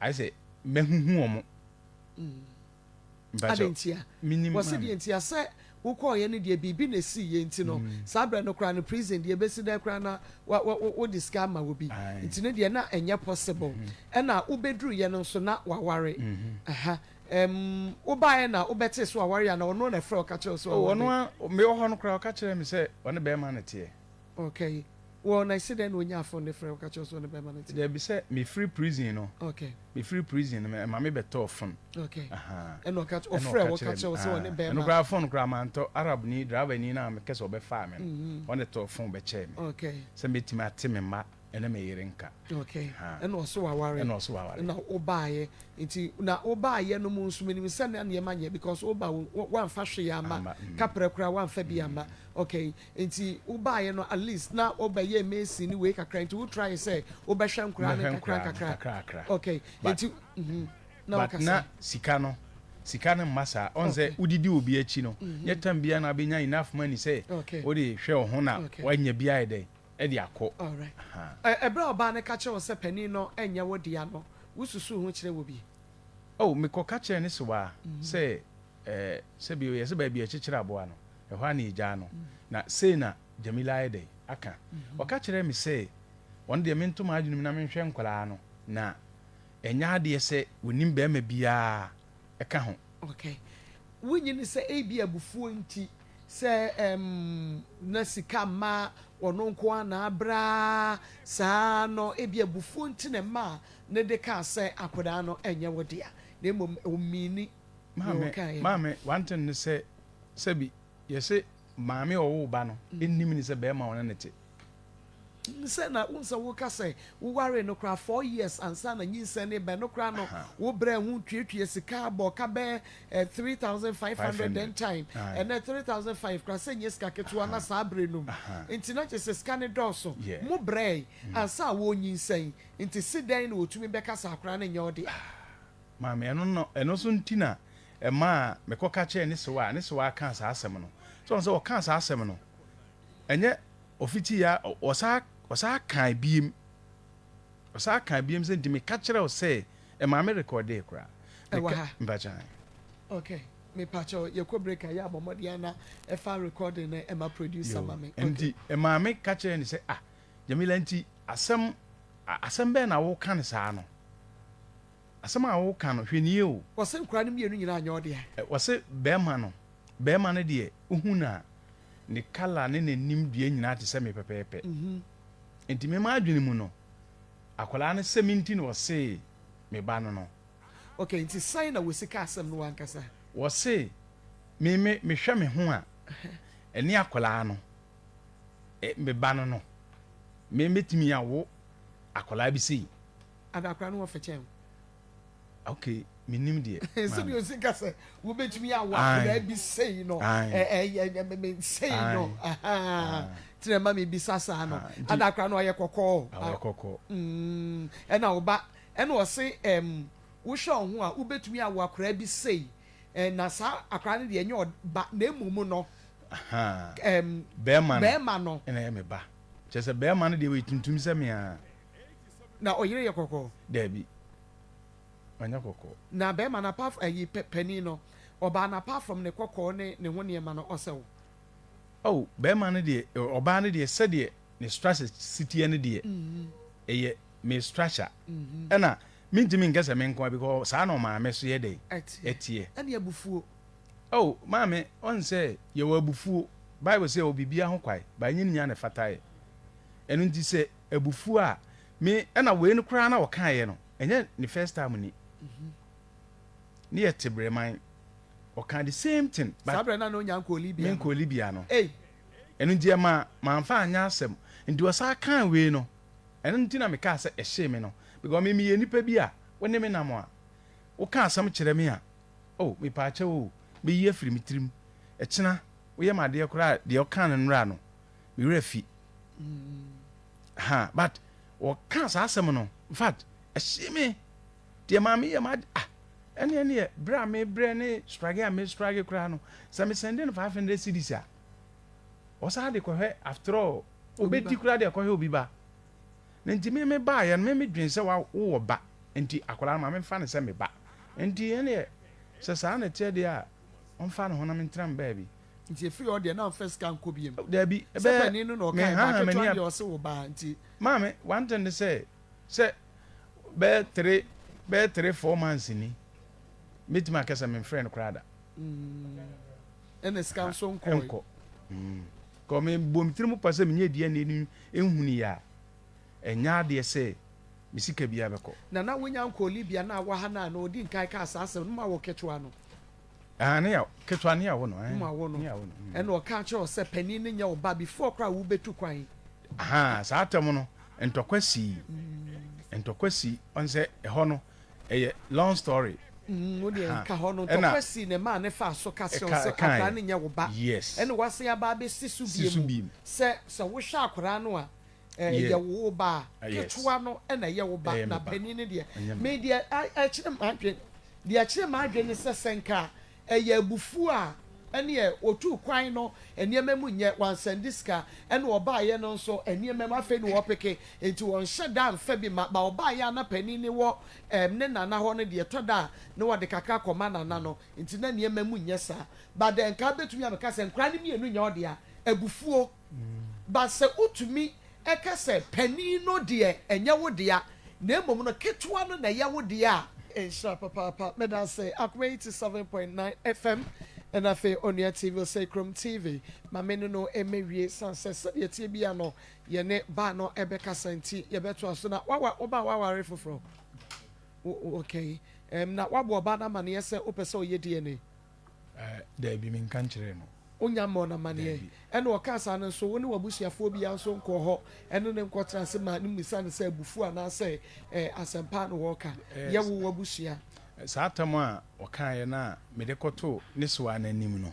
Speaker 1: ayɛ sɛ mɛhuhu wɔn. Mpakyɛ
Speaker 2: Adɛn ntia?
Speaker 1: menim
Speaker 2: Wɔse
Speaker 1: maame.
Speaker 2: deɛ ntia sɛ wokɔɔeɛ no deɛ biribi na ɛsiiɛ nti no saa berɛ no koraa no prison deɛ ɛbɛsi dɛn koraa na wa wa wode sika ama obi
Speaker 1: Ae.
Speaker 2: nti no deɛ na ɛnyɛ possible ɛna wobɛduruiɛ no nso na waware aha ɛm wobaeɛ na wobɛtee so waware anaa ɔno na ɛfrɛ wo ka kyerɛ wo sɛ
Speaker 1: Oh, ɔno
Speaker 2: waware?
Speaker 1: a mewɔ hɔ no koraa ɔka kyerɛɛ me sɛ ɔne bɛrima no teɛ.
Speaker 2: Okay. Wɔ na ɛsi dɛn na onyaa phone de frɛ wo ka kyerɛ wo sɛ ɔne bɛrima no te?
Speaker 1: Dabi sɛ mefiri prison no.
Speaker 2: Okay.
Speaker 1: Mefiri prison no ɛma me bɛtɔɔ phone.
Speaker 2: Okay.
Speaker 1: Ahaa.
Speaker 2: Ɛna ɔka
Speaker 1: Ɛna
Speaker 2: ɔfrɛ
Speaker 1: ɔka
Speaker 2: wo ka
Speaker 1: kyerɛɛ
Speaker 2: kyerɛ
Speaker 1: me
Speaker 2: wo sɛ ɔne
Speaker 1: aah
Speaker 2: bɛrima.
Speaker 1: ɛno koraa phone koraa mantɔ Arab ni driver ni no a mekɛ sɛ ɔbɛfaa me no ɔna tɔɔ phone bɛkyɛɛ me.
Speaker 2: Okay.
Speaker 1: Sɛ mɛtumi ate me mma ɛne me yere nka.
Speaker 2: Okay.
Speaker 1: Ahaa.
Speaker 2: Ɛna ɔso waware.
Speaker 1: Ɛna ɔso waware.
Speaker 2: Ɛna wobaeɛ nti na wobaeɛ no mu nso menim sɛ na nneɛma nyɛ because woba wo woamfa hwee amma
Speaker 1: Amma mm.
Speaker 2: kaprɛ koraa woamfa bi amma okay nti wobaeɛ no at least na wobɛyɛɛ mason ne wei kakra nti wo try sɛ wobɛhwɛ nkoraa no
Speaker 1: Mɛhwɛ
Speaker 2: nkakra
Speaker 1: nkoraa no
Speaker 2: nkakra
Speaker 1: kakrakra.
Speaker 2: okay
Speaker 1: But
Speaker 2: nti mhm na
Speaker 1: but
Speaker 2: wokasa.
Speaker 1: na sika no sika no mma saa. Ɔn sɛ
Speaker 2: Okay.
Speaker 1: wodidi obi akyi no nyɛ time biara na wobɛnya enough money sɛ
Speaker 2: Okay.
Speaker 1: wode hwɛ wo ho na
Speaker 2: Okay.
Speaker 1: woanya bi ayɛ dɛn ɛde akɔ.
Speaker 2: Alright.
Speaker 1: Ahaa.
Speaker 2: Ɛ ɛberɛ a ɔbaa no ka kyerɛɛ wo sɛ panin no nyɛ wo dea no, wosusuu ho kyerɛɛ wɔ bi?
Speaker 1: Oh, mekɔka kyerɛɛ ne sewaa sɛ ɛɛ sɛbi yɛsɛ baabi a yɛkyekyere aboa no, ɛhɔ ara na yɛgyaa no. Na sei na Jamila ayɛ dɛn aka. Ɔka kyerɛɛ me sɛ ɔno deɛ mento m'adwene mu na menhwɛ nkwadaa no, na ɛnyɛ adeɛ sɛ wɔnim barima biara ka ho.
Speaker 2: Okay. Wonnye nni sɛ ebia abufuo nti sɛ ɛɛm na sika mma ɔno nko ara na abrɛ ara saa no, ebia abufuo nti na ɛmaa ne de kaa sɛ akwadaa no nyɛ wo dea, na mmom ɔmmiini deɛ
Speaker 1: Maame,
Speaker 2: ɔkaeɛ no.
Speaker 1: maame, one thing ne sɛ, sɛbi yɛse maame a ɔwoo ba no nnim ne sɛ bɛɛma a ɔne no te.
Speaker 2: Sɛ na wohu sɛ woka sɛ wowaree no koraa 4 years ansa na nyinsɛn no reba, ɛno koraa no wobrɛɛ ho tuatua sika bɔɔ ka bɛyɛ 3,500 then time, ɛnɛ 3,500 koraa sɛ nyɛ sika ketewa na saa berɛ no mu nti na kyerɛ sɛ sika no dɔɔso. Mo brɛe ansa a wɔrenyinsɛn nti se dɛn na wɔtumi bɛka sɛ akwadaa no nyɛ wo dea?
Speaker 1: Maame, ɛno no, ɛno nso nti na ɛmaa mekɔka kyerɛɛ ne sewaa, ne sewaa kaa saa asɛm no. So ɔno sɛ ɔkaa saa asɛm no, ɛnyɛ ɔfiti ya, ɔsaa, ɔsaa kaa biem. Ɔsaa kaa biem sɛ nti meka kyerɛ wo sɛ, ɛmaa me rekɔdee koraa.
Speaker 2: Ɛwɔ
Speaker 1: Meka,
Speaker 2: ha.
Speaker 1: mpakyɛ.
Speaker 2: Okay, mepakyɛ yɛkɔ break a yɛ abɔ mmɔden ana ɛfa recording no ɛma producer
Speaker 1: Yo,
Speaker 2: ma me. Okay.
Speaker 1: nti ɛmaa me ka kyerɛɛ no sɛ, ah, Jamila nti asɛm, asɛm bɛn na woka no saa no? Asɛm a woka no, hwɛ nie o.
Speaker 2: Wɔse nkwadaa no mmienu nyinaa nyɛ wo dea.
Speaker 1: Wɔse bɛɛma no, bɛɛma no deɛ wohu no a, ne colour ne n'anim dua nyinaa te sɛ me pɛpɛɛpɛ. Nti me m'adwene mu no, akwadaa no sɛ me nti na ɔsee me ba no no.
Speaker 2: Okay, nti sɛn na wɔsi ka asɛm no w'ankasa?
Speaker 1: Wɔse me me mehwɛ me ho a, ɛne akwadaa no, me ba no no, me mɛtumi awo akwadaa bi sei.
Speaker 2: Ada akwadaa no wɔ fɛ kyɛn wo?
Speaker 1: Okay, mennim deɛ.
Speaker 2: Sɛdeɛ ɔsi ka sɛ wobɛtumi awo akwadaa bi sei no, sei no, nti na ɛma mebisa saa no. Ada koraa no ɔyɛ kɔkɔɔ.
Speaker 1: Ɔyɛ kɔkɔɔ.
Speaker 2: Ɛna ɔba, ɛna ɔse wohwɛ wo ho a wobɛtumi awo akwadaa bi sei, na saa akwadaa no deɛ ɛnyɛ ɔba na mmom no
Speaker 1: bɛrima no ɛna ɛyɛ me ba. Kyerɛ sɛ bɛrima no deɛ ɔyɛ tuntum sɛ me ara.
Speaker 2: Na ɔyere yɛ kɔkɔɔ?
Speaker 1: Daabi. Ɔnyɛ kɔkɔɔ.
Speaker 2: Na bɛrima no apart ayi panin no, ɔbaa no apart from ne kɔkɔɔ ne ne ho nneɛma no, ɔsɛ wo?
Speaker 1: Oh, bɛrima no deɛ, ɔbaa no deɛ sɛdeɛ ne structure si teɛ no deɛ, ɛyɛ me structure. Ɛna mentumi nkɛ sɛ me nko ara because saa na ɔmaame so yɛ dɛn? Ɛteɛ.
Speaker 2: Ɛne abufuo.
Speaker 1: Oh, maame, ɔn sɛ yɛwɔ abufuo. Bible sɛ yɛwɔ biribiara ho kwae, but ɛnyɛ ne nyinaa na ɛfata yɛ. Ɛno nti sɛ abufuo a, me, ɛna wei no koraa na ɔkaeɛ no, Ɛnyɛ ne first time ni. Ne yɛ te breman. Ɔka the same thing.
Speaker 2: But Saa berɛ na na ɔnya nkɔɔ Libya no.
Speaker 1: Menkɔɔ Libya no. Ei. Ɛno nti ɛma mamfa anyɛ asɛm. Nti ɔsan kaa wei no. Ɛno nti na mekaa sɛ ɛhyee me no. Because me meyɛ nipa bi a wo ne me nam a, woka asɛm kyerɛ me a, oh mepaakyɛw o, mɛyi afiri me tirim. Ɛkyena woyɛ me adeɛ koraa a, deɛ ɔkaa no nnora no, me werɛ afi. Ha, but Wɔkaa saa asɛm no, in fact, ɛhyee me. Deɛ maa meyɛ m'ade, ah, ɛne ɛneɛ, berɛ a mebrɛ ne strage a mestrage koraa no, sɛ mesɛnde no 500 cedis a, ɔsan de kɔhwɛ, after all, obɛdi koraa de akɔhwɛ obi ba. Na nti me me baeɛ no, me medwen sɛ wowɔ ba, nti akwadaa no ma memfa no sɛ me ba. Nti ɛneɛ, sɛ saa na ɛteɛ deɛ a, ɔmfa ne ho na mentena me baabi.
Speaker 2: Nti efiri hɔ deɛ na ɔmfa sika nkɔ biem.
Speaker 1: Dabi,
Speaker 2: Sɛ panin no na ɔkae, ba ketewa deɛ ɔse wo ba nti.
Speaker 1: Maame, one thing ne sɛ, sɛ bɛyɛ three, bɛyɛ 3, 4 months ni, mɛtumi aka sɛ memfrɛɛ no koraa da.
Speaker 2: Ɛna sika nso nkɔe.
Speaker 1: Ɛnkɔ. Kɔ mebɔ me tirim pa sɛ menyɛ DNA no nhuni a, ɛnyɛ adeɛ sɛ me sika biara bɛkɔ.
Speaker 2: Na na wonya nkɔɔ Libya na wɔ ha no a na ɔdi nkan kaa saa asɛm no ma wo ketewa no.
Speaker 1: Ah, ne yaw, ketewa ne yawo no.
Speaker 2: Eh, ma wo no. Ɛna ɔka kyerɛ wo sɛ panin no nyɛ wo ba before koraa wobɛtu kwan.
Speaker 1: Aha, saa atɛm no, ntɔkwa sii. Ntɔkwa sii, ɔn sɛ ɛhɔ no, ɛyɛ long story.
Speaker 2: Wo deɛ nka hɔ no, ntɔkwa sii na ɛmaa ne faa so ka kyerɛ wo sɛ akwadaa no nyɛ wo ba.
Speaker 1: Yes.
Speaker 2: Ɛna wasan aba abɛsi so bie mu sɛ sɛ wohwɛ akwadaa no a, ɛyɛ wo ba a, ketewa no na ɛyɛ wo ba, na panin no deɛ, me deɛ ɛkyerɛ m'adwene, deɛ ɛkyerɛ m'adwene ne sɛ, sɛ nka ɛyɛ abufuo a, ɛneɛ ɔtuu kwan no nneɛma mu nyɛ, wansɛnde sika, ɛna ɔbaeɛ no nso nneɛma mu afei na ɔrepeke, nti ɔnhyɛ da mfa bi ma, ba ɔbaeɛ a na panin no wɔ ɛɛm ne nana hɔ no deɛ ɛtɔ da a na ɔde kakra kɔma nana no, nti na nneɛma mu nyɛ saa, but deɛ nka wobɛtumi abɛka sɛ nkwadaa no mmienu nyɛ ɔdea, abufuo. But sɛ wotumi ka sɛ panin no deɛ ɛnyɛ wo dea na mmom no ketewa no na ɛyɛ wo dea a. Nhyira papaapa medase Akoma 87.9 FM ɛna afei Onua TV Oseikrom TV ma me ne no mmɛwie sane sɛ sɛdeɛ ɛteɛ biara no yɛne baa no ɛbɛkasa nti yɛbɛtoa so na wawa wobaa waware foforɔ okay na wabɔ ɔbaa no amaneɛ sɛ wopɛ sɛ ɔyɛ DNA.
Speaker 1: Daabi, menka nkyerɛɛ no.
Speaker 2: Wonnya mmɔɔ no amanneɛ.
Speaker 1: Daabi.
Speaker 2: Ɛnna ɔkaa saa no nso, wo ne w'abusuafoɔ biara nso nkɔɔ hɔ ne no nkɔtenaa ase maa no mmisaa no sɛ abufuo anaasɛ asɛmpa na wɔreka. Yɛ wo w'abusua.
Speaker 1: Saa atam a ɔkaeɛ no a mede kɔtoo ne sewaa no anim no,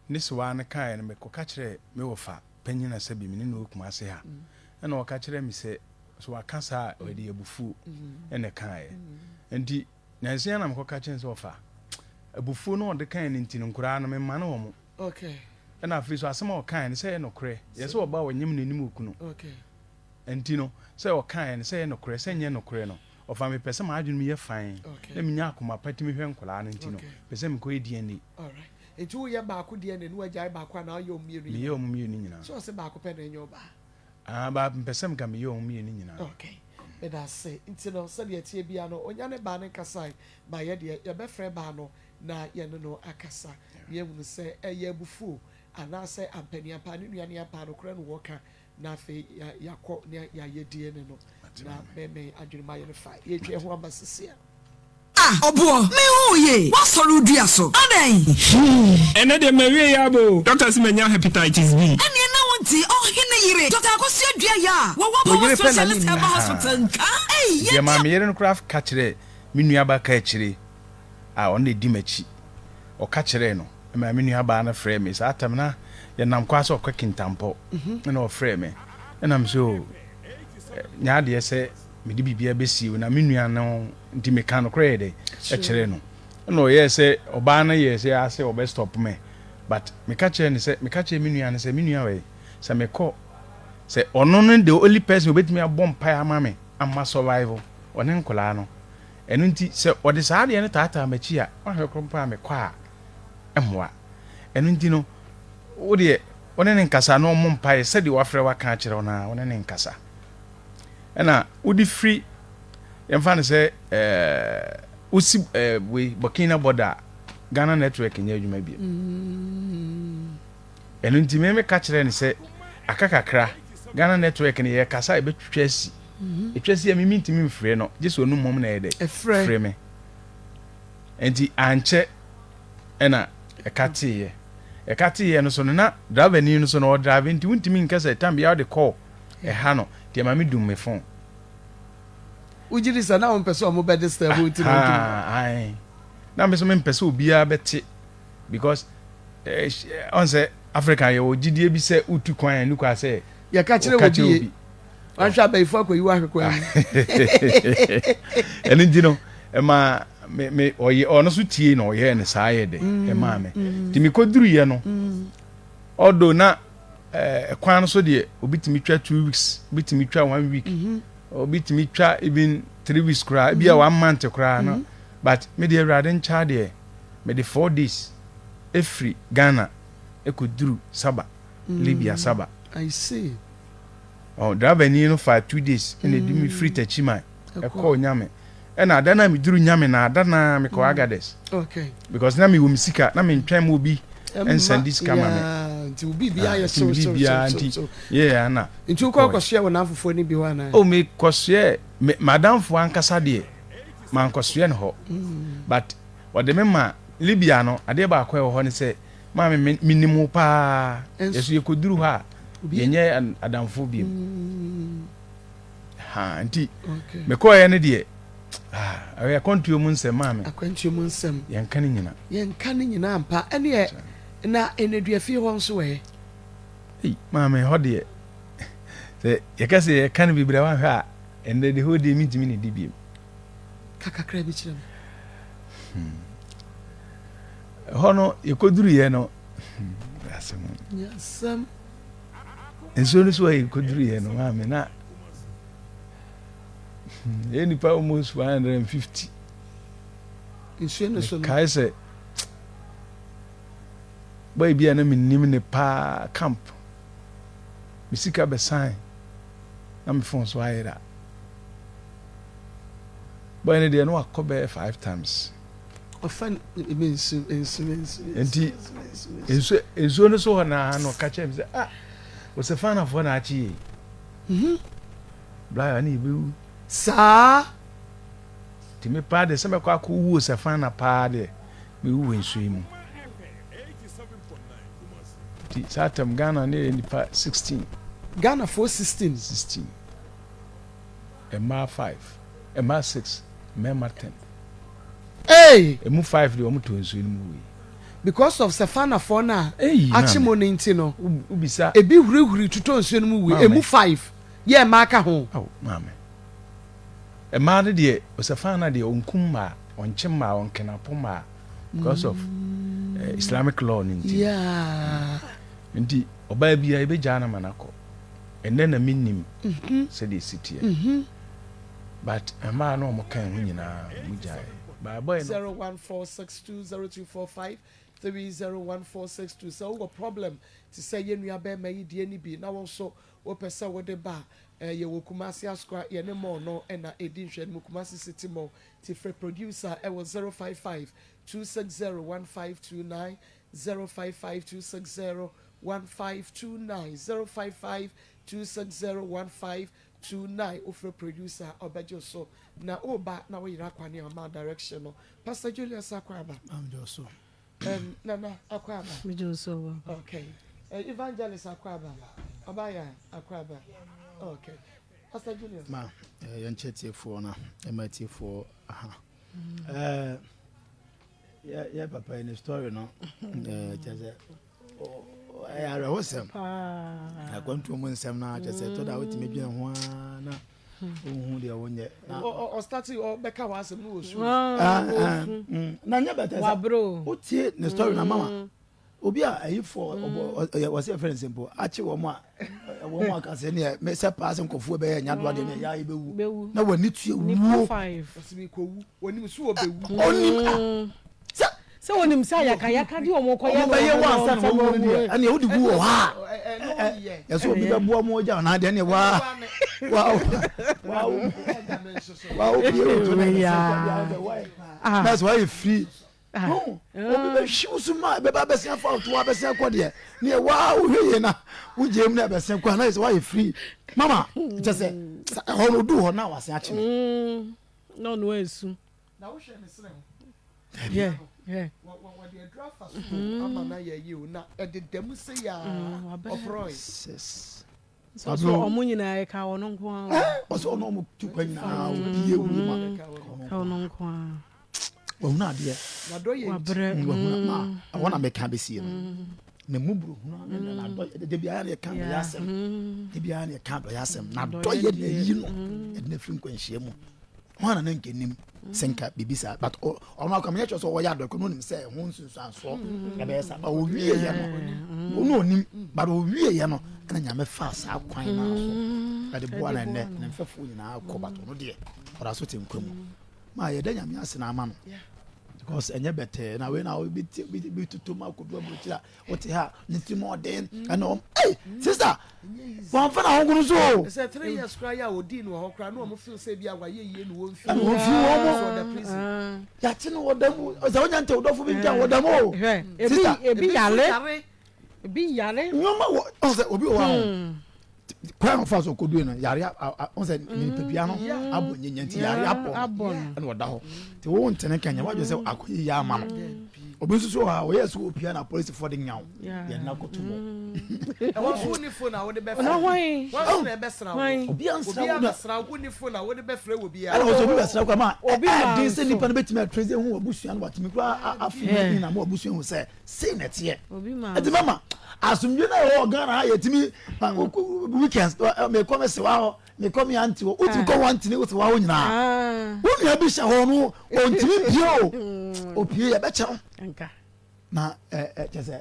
Speaker 1: ne sewaa no kaeɛ no, mekɔka kyerɛɛ me wɔfa panyin a sɛbi me ne no wɔ Kumase ha. Ɛnna ɔka kyerɛɛ me sɛ, sɛ waka saa a, ɔde abufuo na ɛkaeɛ. Enti Nansa yi ara na mekɔka kyerɛɛ no sɛ ɔfa abufuo no a ɔde kaeɛ no nti no, nkoraa no, memmane wɔn. Ɛna afei nso asɛm a ɔkaeɛ no, sɛ ɛyɛ nokorɛ, yɛ sɛ ɔba a ɔnyem no anim okunu. Nti no, sɛ ɔkaeɛ no, sɛ ɛyɛ nokorɛ, sɛ ɛnyɛ nokorɛ no, ɔfa mepɛ sɛ m'adwene mu yɛ fann, na menya akoma pa tumi hwɛ nkoraa no nti no, mepɛ sɛ mekɔyɛ DNA.
Speaker 2: Nti woyɛ baako DNA na woagyae baako anaa woyɛ wɔn mmienu
Speaker 1: nyinaa? Meyɛ wɔn mmienu nyinaa.
Speaker 2: Sɛ ɔse baako pɛ na ɛnyɛ ɔbaa?
Speaker 1: Ah but mpɛ sɛ nka meyɛ wɔn mmienu nyinaa.
Speaker 2: Ok medase nti no sɛdeɛ ɛteɛ biara no onya ne baa no nkasae ma yɛ deɛ yɛbɛfrɛ baa no na yɛne no akasa na yɛahunu sɛ ɛyɛ abufuo anaasɛ ampaniampa ne nua ne ampa nokorɛ no wɔka na afei yɛakɔ na yɛayɛ DNA no na mɛmɛn adwene mu ayɛ no fa yɛtwa ɛho aba sisi a.
Speaker 3: Ah ɔboɔ, me hu wo yie, woasɔre wo dua so, adɛn?
Speaker 4: Hmm, ɛnɛ deɛ mawie yɛ aba o, doctor se manya hepatitis B.
Speaker 3: Ɛneɛ na wonte ɔhene yere Doctor Akosua Duah a wɔwɔ
Speaker 1: Wo
Speaker 3: Power
Speaker 1: yere pɛ na ne
Speaker 3: Specialist
Speaker 1: nni
Speaker 3: Herbal
Speaker 1: ha.
Speaker 3: Hospital nka? Ei
Speaker 1: Deɛ
Speaker 3: yɛde
Speaker 1: maame yere no koraa ka kyerɛɛ. Me nuabaa ka akyire a ɔno na ɛdi m'akyi. Ɔka kyerɛɛ no ma me nuabaa no frɛɛ me. Saa tam na yɛnam kwan sɛ ɔkɔ Kintampɔ ɛna ɔfrɛɛ me. Ɛna me sɛ o nyɛ adeɛ sɛ mede biribiara bɛsie wo na me nua no nti meka nokorɛ yɛ dɛ ɛkyerɛ no. Ɛna ɔyɛɛ sɛ ɔbaa no yɛɛ sɛ asɛ ɔbɛ stop me but meka kyerɛɛ no sɛ meka kyerɛɛ me nua no sɛ me nua wei sɛ mekɔ sɛ ɔno no the only person obɛtumi abɔ mpaeɛ ama me ama survival ɔne nkwadaa no. Ɛno nti, sɛ wɔde saa adeɛ no taataa m'akyi a, woanhwɛ koraa mpo a mekɔ a, ɛmmoa. Ɛno nti no, wo deɛ, wo ne no nkasa na ɔmmɔ mpaeɛ sɛdeɛ wafrɛ wo aka akyerɛ wo no ara, wo ne no nkasa. Ɛna wode firi, yɛmfa no sɛ ɛɛ, wosi ɛɛ wei, Burkina border a, Ghana network nyɛ adwuma bio. Ɛno nti me meka kyerɛɛ no sɛ aka kakra Ghana network no yɛkasa a ɛbɛtwitwa asi. Ɛtwa si a me mentumi mfrɛ no gye sɛ ɔno mmom na ɛyɛ dɛ frɛ me. Nti ankyɛ ɛna ɛka teeɛ. Ɛka teeɛ no so no na driver ni no so no ɔdrive nti wontumi nka sɛ tam biara wode call ɛha no nti ɛma me dum me phone.
Speaker 2: Wogye di sɛ na wompɛ sɛ ɔmo bɛ disturb wo nti na wodum?
Speaker 1: Na me nso mempɛ sɛ obiara bɛte because ɔn sɛ Africa yɛwɔ gyidie bi sɛ wotu kwan a ɛnu kwa sɛ
Speaker 2: yɛka kyerɛ wɔ bi wanhwɛ abayifo akɔyi wo ahwɛ kwan mu.
Speaker 1: Ɛno nti no ɛma me me ɔyɛ ɔno so tie na ɔyɛɛ no saa yɛ dɛ ɛmaa me nti mekɔduruyɛ no although na ɛkwan no so deɛ obi tumi twa 2 weeks, obi tumi twa one week, obi tumi twa even 3 weeks koraa, ebi a one month koraa no, but me deɛ Awurade nkyɛ deɛ mede 4 days efiri Ghana ekɔduru Saba, Libya Saba.
Speaker 2: I see.
Speaker 1: Ɔ driver ni no fa 2 days ɛna edi mi firi Techiman ɛkɔɔ Nyame, ɛna ada na mi duru Nyame na ada na mi kɔ Agades. Because na mi wɔ mi sika na mi ntwɛn mu obi nsɛn di sika ma mi.
Speaker 2: Nti obi bi ayɛ so so
Speaker 1: so so so. Yeah, ana.
Speaker 2: Nti wokɔ akɔsoɛ wɔ n'afofoɔ no bi hɔ anaa?
Speaker 1: Oh, mi kɔsoɛ me madamfo ankasa deɛ mankɔsoɛ no hɔ, but ɔde me ma Libya no. Adeɛ baako a ɛwɔ hɔ ne sɛ maame me menim wo paa, yɛso yɛkɔduru hɔ a yɛnyɛ adamfo biom ha. Nti mekɔɔyɛ no deɛ, ɛyɛ akwantuo mu nsɛm, maame.
Speaker 2: Akwantuo mu nsɛm.
Speaker 1: Yɛnka ne nyina.
Speaker 2: Yɛnka ne nyina ampa. Ɛneɛ na ɛnɛdua fie hɔ nso ɛ?
Speaker 1: Ei, maame, hɔ deɛ sɛ yɛka sɛ yɛka no bebree a wanhwɛ a ɛnnɛ de hɔ deɛ mentumi ne di biom.
Speaker 2: Ka kakra bi kyerɛ me.
Speaker 1: Ɛhɔ no yɛkɔduruyɛ no asɛm.
Speaker 2: Asɛm.
Speaker 1: Nsuo no so a yɛkɔduruyɛ no, maame, na yɛ nipa almost 150.
Speaker 2: Nsuo no so no.
Speaker 1: Kae sɛ boy bi a na menim ne paa camp, me sika bɛsan na me phone so ayera. Boy no deɛ no wakɔ bɛyɛ five times.
Speaker 2: Ɔfa me nsu nsu nsu.
Speaker 1: Nti nsuo nsuo no so hɔ naa na ɔka kyerɛ me sɛ, ah, wɔsɛ fanafoɔ na akye yie. Blaya ne yɛbɛwu.
Speaker 2: Saa.
Speaker 1: Nti me paa deɛ sɛ mɛkɔ akɔ wuo sɛ fana paa deɛ, mewu wɔ nsuo yi mu. Nti saa tam Ghana ne yɛ nipa 16.
Speaker 2: Ghanafoɔ 16?
Speaker 1: 16, mmaa 5, mmaa 6, mmarima 10.
Speaker 2: Hey!
Speaker 1: Emu 5 deɛ wɔn to nsuo no mu wui.
Speaker 2: Because of sɛ fanafoɔ no a
Speaker 1: Eyi,
Speaker 2: akye
Speaker 1: maame.
Speaker 2: mo no nti no.
Speaker 1: Wobisa.
Speaker 2: Ebi hurihuri totɔ nsuo no mu wui.
Speaker 1: Maame.
Speaker 2: Emu 5 yɛ mmaa ka ho.
Speaker 1: Aw, maame, mmaa no deɛ Osafana deɛ ɔnkum mmaa, ɔnkye mmaa, ɔnkenapo mmaa because of Islamic law no nti. Nti ɔbaa biara yɛbɛgyaa no ma no akɔ. Ɛnnɛ na mennim sɛdeɛ ɛsi teɛ. But mmaa no a wɔka ho nyinaa wɔn gyae. But boy no.
Speaker 2: 014620245 301462. Sɛ wowɔ problem te sɛ yɛn nua bɛrima yi deɛ no bi na wo nso wopɛ sɛ wode ba a, yɛwɔ Kumasi Asokwa, yɛne mall no na ɛdi nhwɛanimu, Kumasi City Mall. Nti frɛ producer ɛwɔ 055 260 1529, 055 260 1529, 055 260 1529. Wofrɛ producer a ɔbɛgye wo so na woba na woyera kwane a ɔma direction no. Pastor Julius, akɔ aba.
Speaker 5: So.
Speaker 2: Nana, akɔ aba.
Speaker 6: Megye so.
Speaker 2: Okay. Evangelist, akɔ aba. Ɔbaya, akɔ aba. Okay. Pastor Julius.
Speaker 5: Ma yɛnkyɛ tiefoɔ na ɛma tiefoɔ aha. Ɛɛ yɛ yɛ papa yi ne story no ɛɛ kyɛ sɛ ɛyɛ awerɛhosɛm. Akwantuo mu nsɛm no kyɛ sɛ ɛtɔ da wotumi dwene ho ara na wohu deɛ wonyɛ.
Speaker 2: Ɔstarte ɔbɛka w'asɛm no wɔ su.
Speaker 5: Na nyɛ bɛtɛ sɛ wotie ne story na mama obi a ayifoɔ ɔbɔ ɔyɛ wɔsɛ yɛfrɛ no sɛ mpo akye wɔn a wɔn a aka sɛ neɛ sɛ paa sɛ nkɔfoɔ bɛyɛ nyadoa deɛ ne yɛ ayɛ bɛwu na wɔn ani tua wuo.
Speaker 2: Wɔnim so wɔbɛwu.
Speaker 5: Ɔnim
Speaker 6: sɛ sɛ wɔnim sɛ ayakayaka de wɔn kɔyɛ
Speaker 5: no bɛyɛ wɔn ansa na wɔn wu no deɛ ɛnna wode gu wɔ hɔ a yɛsɛ obi bɛboa mu ɔgya ɔnaa deɛ ɛnna waa waa waa waa obi ewu to na ɛsɛ sɛ wayɛ firi obi bɛhwi wo so ma ɛbɛba abɛsen afa wo to abɛsen akɔ deɛ ne yɛ waa wohwɛ yie na wogye mu na ɛbɛsen kɔ a na yɛ sɛ wayɛ firi mama kyɛ sɛ ɛhɔ no odu hɔ na wasen akye
Speaker 6: no na ɔno asu
Speaker 2: Na wohwɛ ne srɛ ho.
Speaker 6: Yeah, yeah.
Speaker 2: Wɔde aduru afa so o ama no ayɛ yie o na ɛdeda mu sei aa ɔporɔe.
Speaker 5: Sis.
Speaker 6: Sɛ ɔsɛ ɔmo nyinaa ɛka ɔno nko ara.
Speaker 5: Ɔsɛ ɔno ɔmo tu kwan nyinaa obi ewu ma.
Speaker 6: Ka ɔno nko ara.
Speaker 5: Wahunu adeɛ.
Speaker 2: Wadɔ yɛ
Speaker 6: nti.
Speaker 5: Wahunu ma ɛhɔ na mɛka bɛsie no. Ne mu buru hunu ne na n'adɔ yɛ de biara na ɛka adɔyɛ asɛm. De biara na ɛka adɔyɛ asɛm. N'adɔ yɛ na ɛyi no ɛde na firi nkwanhyia mu. Hwan na na nka nim sɛ nka biribi saa but ɔno akɔ menyɛ kyerɛ sɛ ɔyɛ adɔkɔ no ɔnim sɛ ɛho nsunsuansoɔ ɛbɛyɛ saa but ɔwie yɛ no ɔno ɔnim but ɔwie yɛ no ɛna nyame faa saa kwan no so ɛde boa no ɛnɛ ne mfɛfoɔ nyinaa kɔ but ɔno deɛ ɔda so te nkwa mu ma yɛda nyame ase na ama no because ɛnyɛ bɛtɛɛ na wei na bi bi tutu ma kodu aburokyiri a wote ha ne ti mu ɔden ɛna ɔm ɛy sista wɔn fɛ na ahonkunu so o.
Speaker 2: Sɛ 3 years kora yɛ a odi no wɔ hɔ kora na wɔn feel sɛ bi a wayɛ yie na wɔn fi.
Speaker 5: Ɛna wɔn fi wɔn mo yàtí no wɔ dɛm sɛ wonya ntɛ wodɔfo bi nkyɛn wɔ dɛm o.
Speaker 6: Sista ebi yare ebi yare.
Speaker 5: Nneɛma wɔ ɔn sɛ obi wɔ hɔ ahɔ kwan a ɔfa so kɔdue no yare ɔn sɛ nipadua no abɔ nyanya nti yare abɔ ɛna ɔda hɔ nti wo ntene kanya wadwe sɛ akɔyi yɛ ama no obi nso so hɔ a ɔyɛ sɛ ɔpia na apolisifoɔ de nyaw yɛde no akɔto mɔ
Speaker 2: ɛwɔ so wonni phone a wode bɛfrɛ wɔn so na ɛbɛsra wo
Speaker 5: obi ansra
Speaker 2: wo wonni phone a wode bɛfrɛ wɔ biara
Speaker 5: ɛna wɔsɛ obi bɛsra kora ma ɛden sɛ nipa no bɛtumi atrɛ sɛ hu abusua no watumi kora afi ne na ma abusua hu sɛ sei na ɛteɛ ɛti mama asomdwe na ɛwɔ Ghana ha yɛtumi weekends mekɔ me sewa hɔ mekɔ me aunty hɔ wotumi kɔ wɔn aunty ne sewa hɔ nyinaa wo nua bi hyɛ hɔ no ɔntumi mpie o opie yɛbɛkyɛ no na kyɛ sɛ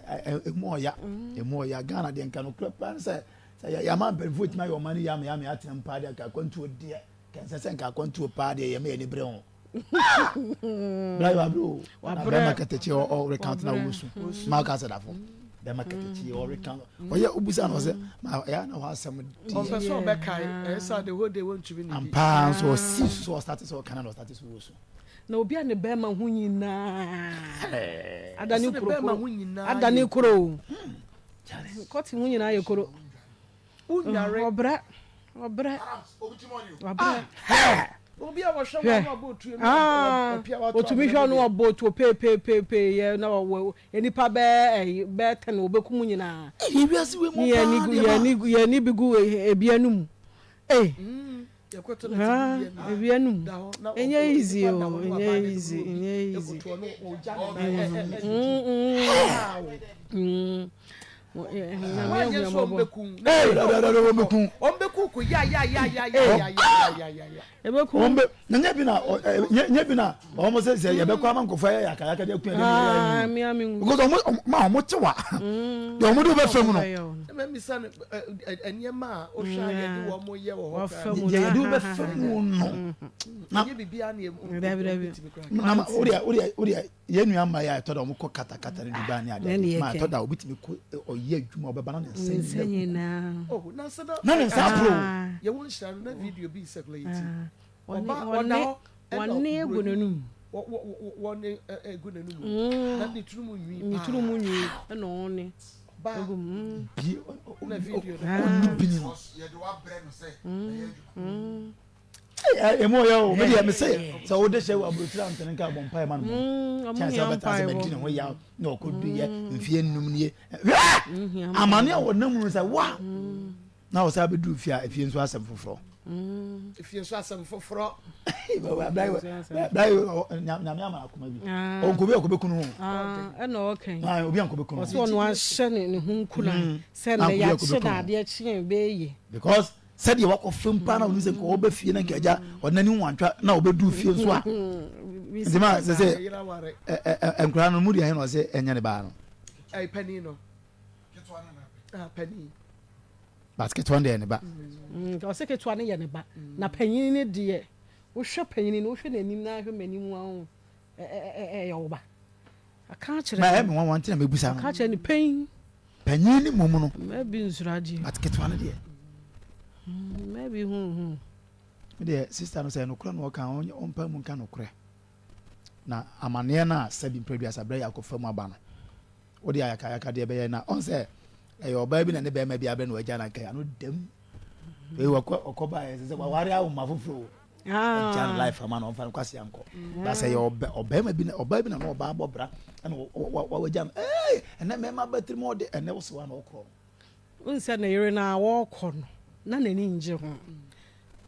Speaker 5: ɛmu ɔya ɛmu ɔya Ghana deɛ nka no kura paa sɛ sɛ yɛama mpanimfoɔ tumi ayɛ ɔma no yɛ ama yɛ ama yɛatena mu paa deɛ nka akwantuo deɛ kɛnsɛ sɛ nka akwantuo paa deɛ yɛma yɛni bere ho bra yɛ wabrɛ o na bɛrima katakyi ɔ recount na wosu ma ɔka sɛ dafo bɛrima katakyi ɔ recount ɔyɛ obusa na ɔsɛ ma ɛyɛ na hɔ asɛm
Speaker 2: di ɔmpɛ sɛ ɔbɛkae ɛyɛ sɛ the whole day wɔntumi ne
Speaker 5: ampa nso ɔsi so ɔstate sɛ ɔka na ɔstate so wosu
Speaker 6: na obi a ne bɛrima ho nyinaa adane kuro adane kuro kɔte ho nyinaa yɛ kuro
Speaker 2: Wonyare.
Speaker 6: Ɔbrɛ. Ɔbrɛ. Ɔbrɛ.
Speaker 2: Obi a wɔhwɛ wɔn a ɔbɔ otuo no ɔpia wato.
Speaker 6: Otumi hwɛ ɔno ɔbɔ otuo peepeepeepee yɛ na ɔwɔ nipa bɛɛ ɛyi bɛɛ tɛn ɔbɛkum nyinaa.
Speaker 5: Ɛyɛ wiase wei mu paa deɛ ma.
Speaker 6: Yɛn ni yɛn ni bi gu ebi anum. Ee. Ebi anum. Ɛnyɛ easy o ɛnyɛ easy ɛnyɛ easy.
Speaker 5: Nyɛ bi na nyɛ bi na ɔmo sɛ sɛ yɛbɛkɔ ama nkɔfo ayɛ yakayaka de akua de ne yɛ because ɔmo ma ɔmo te wa deɛ ɔmo de bɛ fam no.
Speaker 2: Nneɛma a wohwɛ a yɛde wɔn yɛ wɔ hɔ koraa.
Speaker 5: Deɛ yɛde bɛ fam no.
Speaker 2: Na nyɛ biribiara
Speaker 5: na na o deɛ o deɛ o deɛ Yɛn nua mmaa yi a ɛtɔ da wɔn kɔ katakata ne Dubai ne ade ade ma ɛtɔ da obi tumi kɔ ɔyɛ adwuma ɔbɛba na ne nsa nyinaa
Speaker 2: kuku
Speaker 5: na ne nsa aporo.
Speaker 2: Yɛ wɔn nhyira no na video bi circulate ɔba ɔda hɔ ɛna
Speaker 6: wɔne egu n'anum
Speaker 2: wɔne egu n'anum na ne tiri mu nwi paa
Speaker 6: ne tiri mu nwi ɛna ɔne egu mu
Speaker 5: bi ɔni bini no.
Speaker 7: Yɛde wa brɛ no sɛ ɛyɛ adwuma.
Speaker 5: Emu ɔyɛ o, mi deɛ mi se sɛ o de hyɛ wɔ aburokyire antene nka bɔ mpae ma no mɔ. Kyɛn sɛ ɔbɛtena sɛ mɛdi ne ho yaw na ɔkɔ du yɛ mfie nnum nie. Hwɛ! Amane a wɔnam mu sɛ wa! Na ɔsan bɛduru fie a efie nso asɛm foforɔ.
Speaker 2: Efie nso asɛm foforɔ.
Speaker 5: Nyame ama akoma bi. Ɔnkɔ bi akɔbɛku no ho.
Speaker 6: Ɛna ɔka yi.
Speaker 5: Obi ankɔbɛku no ho.
Speaker 6: Ɔsɛ ɔno ahyɛ ne ho nkuran sɛ nnɛ yɛakye no adeɛ kye bɛyɛ.
Speaker 5: Because sɛdeɛ wakɔ fam paa na ɔnim sɛ nka ɔbɛ fie na nka agya ɔde n'ani ho antwa na ɔbɛdu fie nso a. Nti ma sɛ sɛ nkwadaa no mu deɛ ɛhe na ɔsɛ ɛnyɛ ne baa no.
Speaker 2: Panin no. Panin.
Speaker 5: But ketewa no deɛ yɛ ne ba.
Speaker 6: Ɔsɛ ketewa no yɛ ne ba. Na panyin no deɛ, wohwɛ panyin no, wohwɛ n'anim na ahwɛ m'anim a, wo ɛyɛ wo ba. Aka akyerɛ
Speaker 5: no. Ɛyɛ me nwanwa nti na mebusa no.
Speaker 6: Aka akyerɛ no panyin.
Speaker 5: Panyin no mmom no.
Speaker 6: Mmaa bi nsuro adeɛ.
Speaker 5: But ketewa no deɛ.
Speaker 6: Mmaa bi hu hu.
Speaker 5: Me deɛ sister no sɛ nokorɛ na ɔka ɔmpa mu nka nokorɛ. Na amaneɛ no a sɛbi mprɛduasa berɛ yɛ akɔfa mu aba no. Wode ayakayaka deɛ bɛyɛ na ɔn sɛ ɛyɛ ɔbaa bi na ne bɛrima bi abrɛ na wagya na nka ano dam. Wei wɔkɔ ɔkɔ ba yɛ sɛ waware awo ma foforɔ o. Agya no life ama na ɔmfa no kwasi ankɔ. Ba sɛ yɛ ɔbɛ ɔbɛrima bi na ɔbaa bi na na ɔbaa bɔ bra ɛna wagya no. Ee ɛnɛ mmarima batiri mu ɔde ɛnɛ wosɛ wa na ɔkorɔ no.
Speaker 6: Wohu sɛ ne yere no a ɔrekɔ no, na n'ani nnye ho.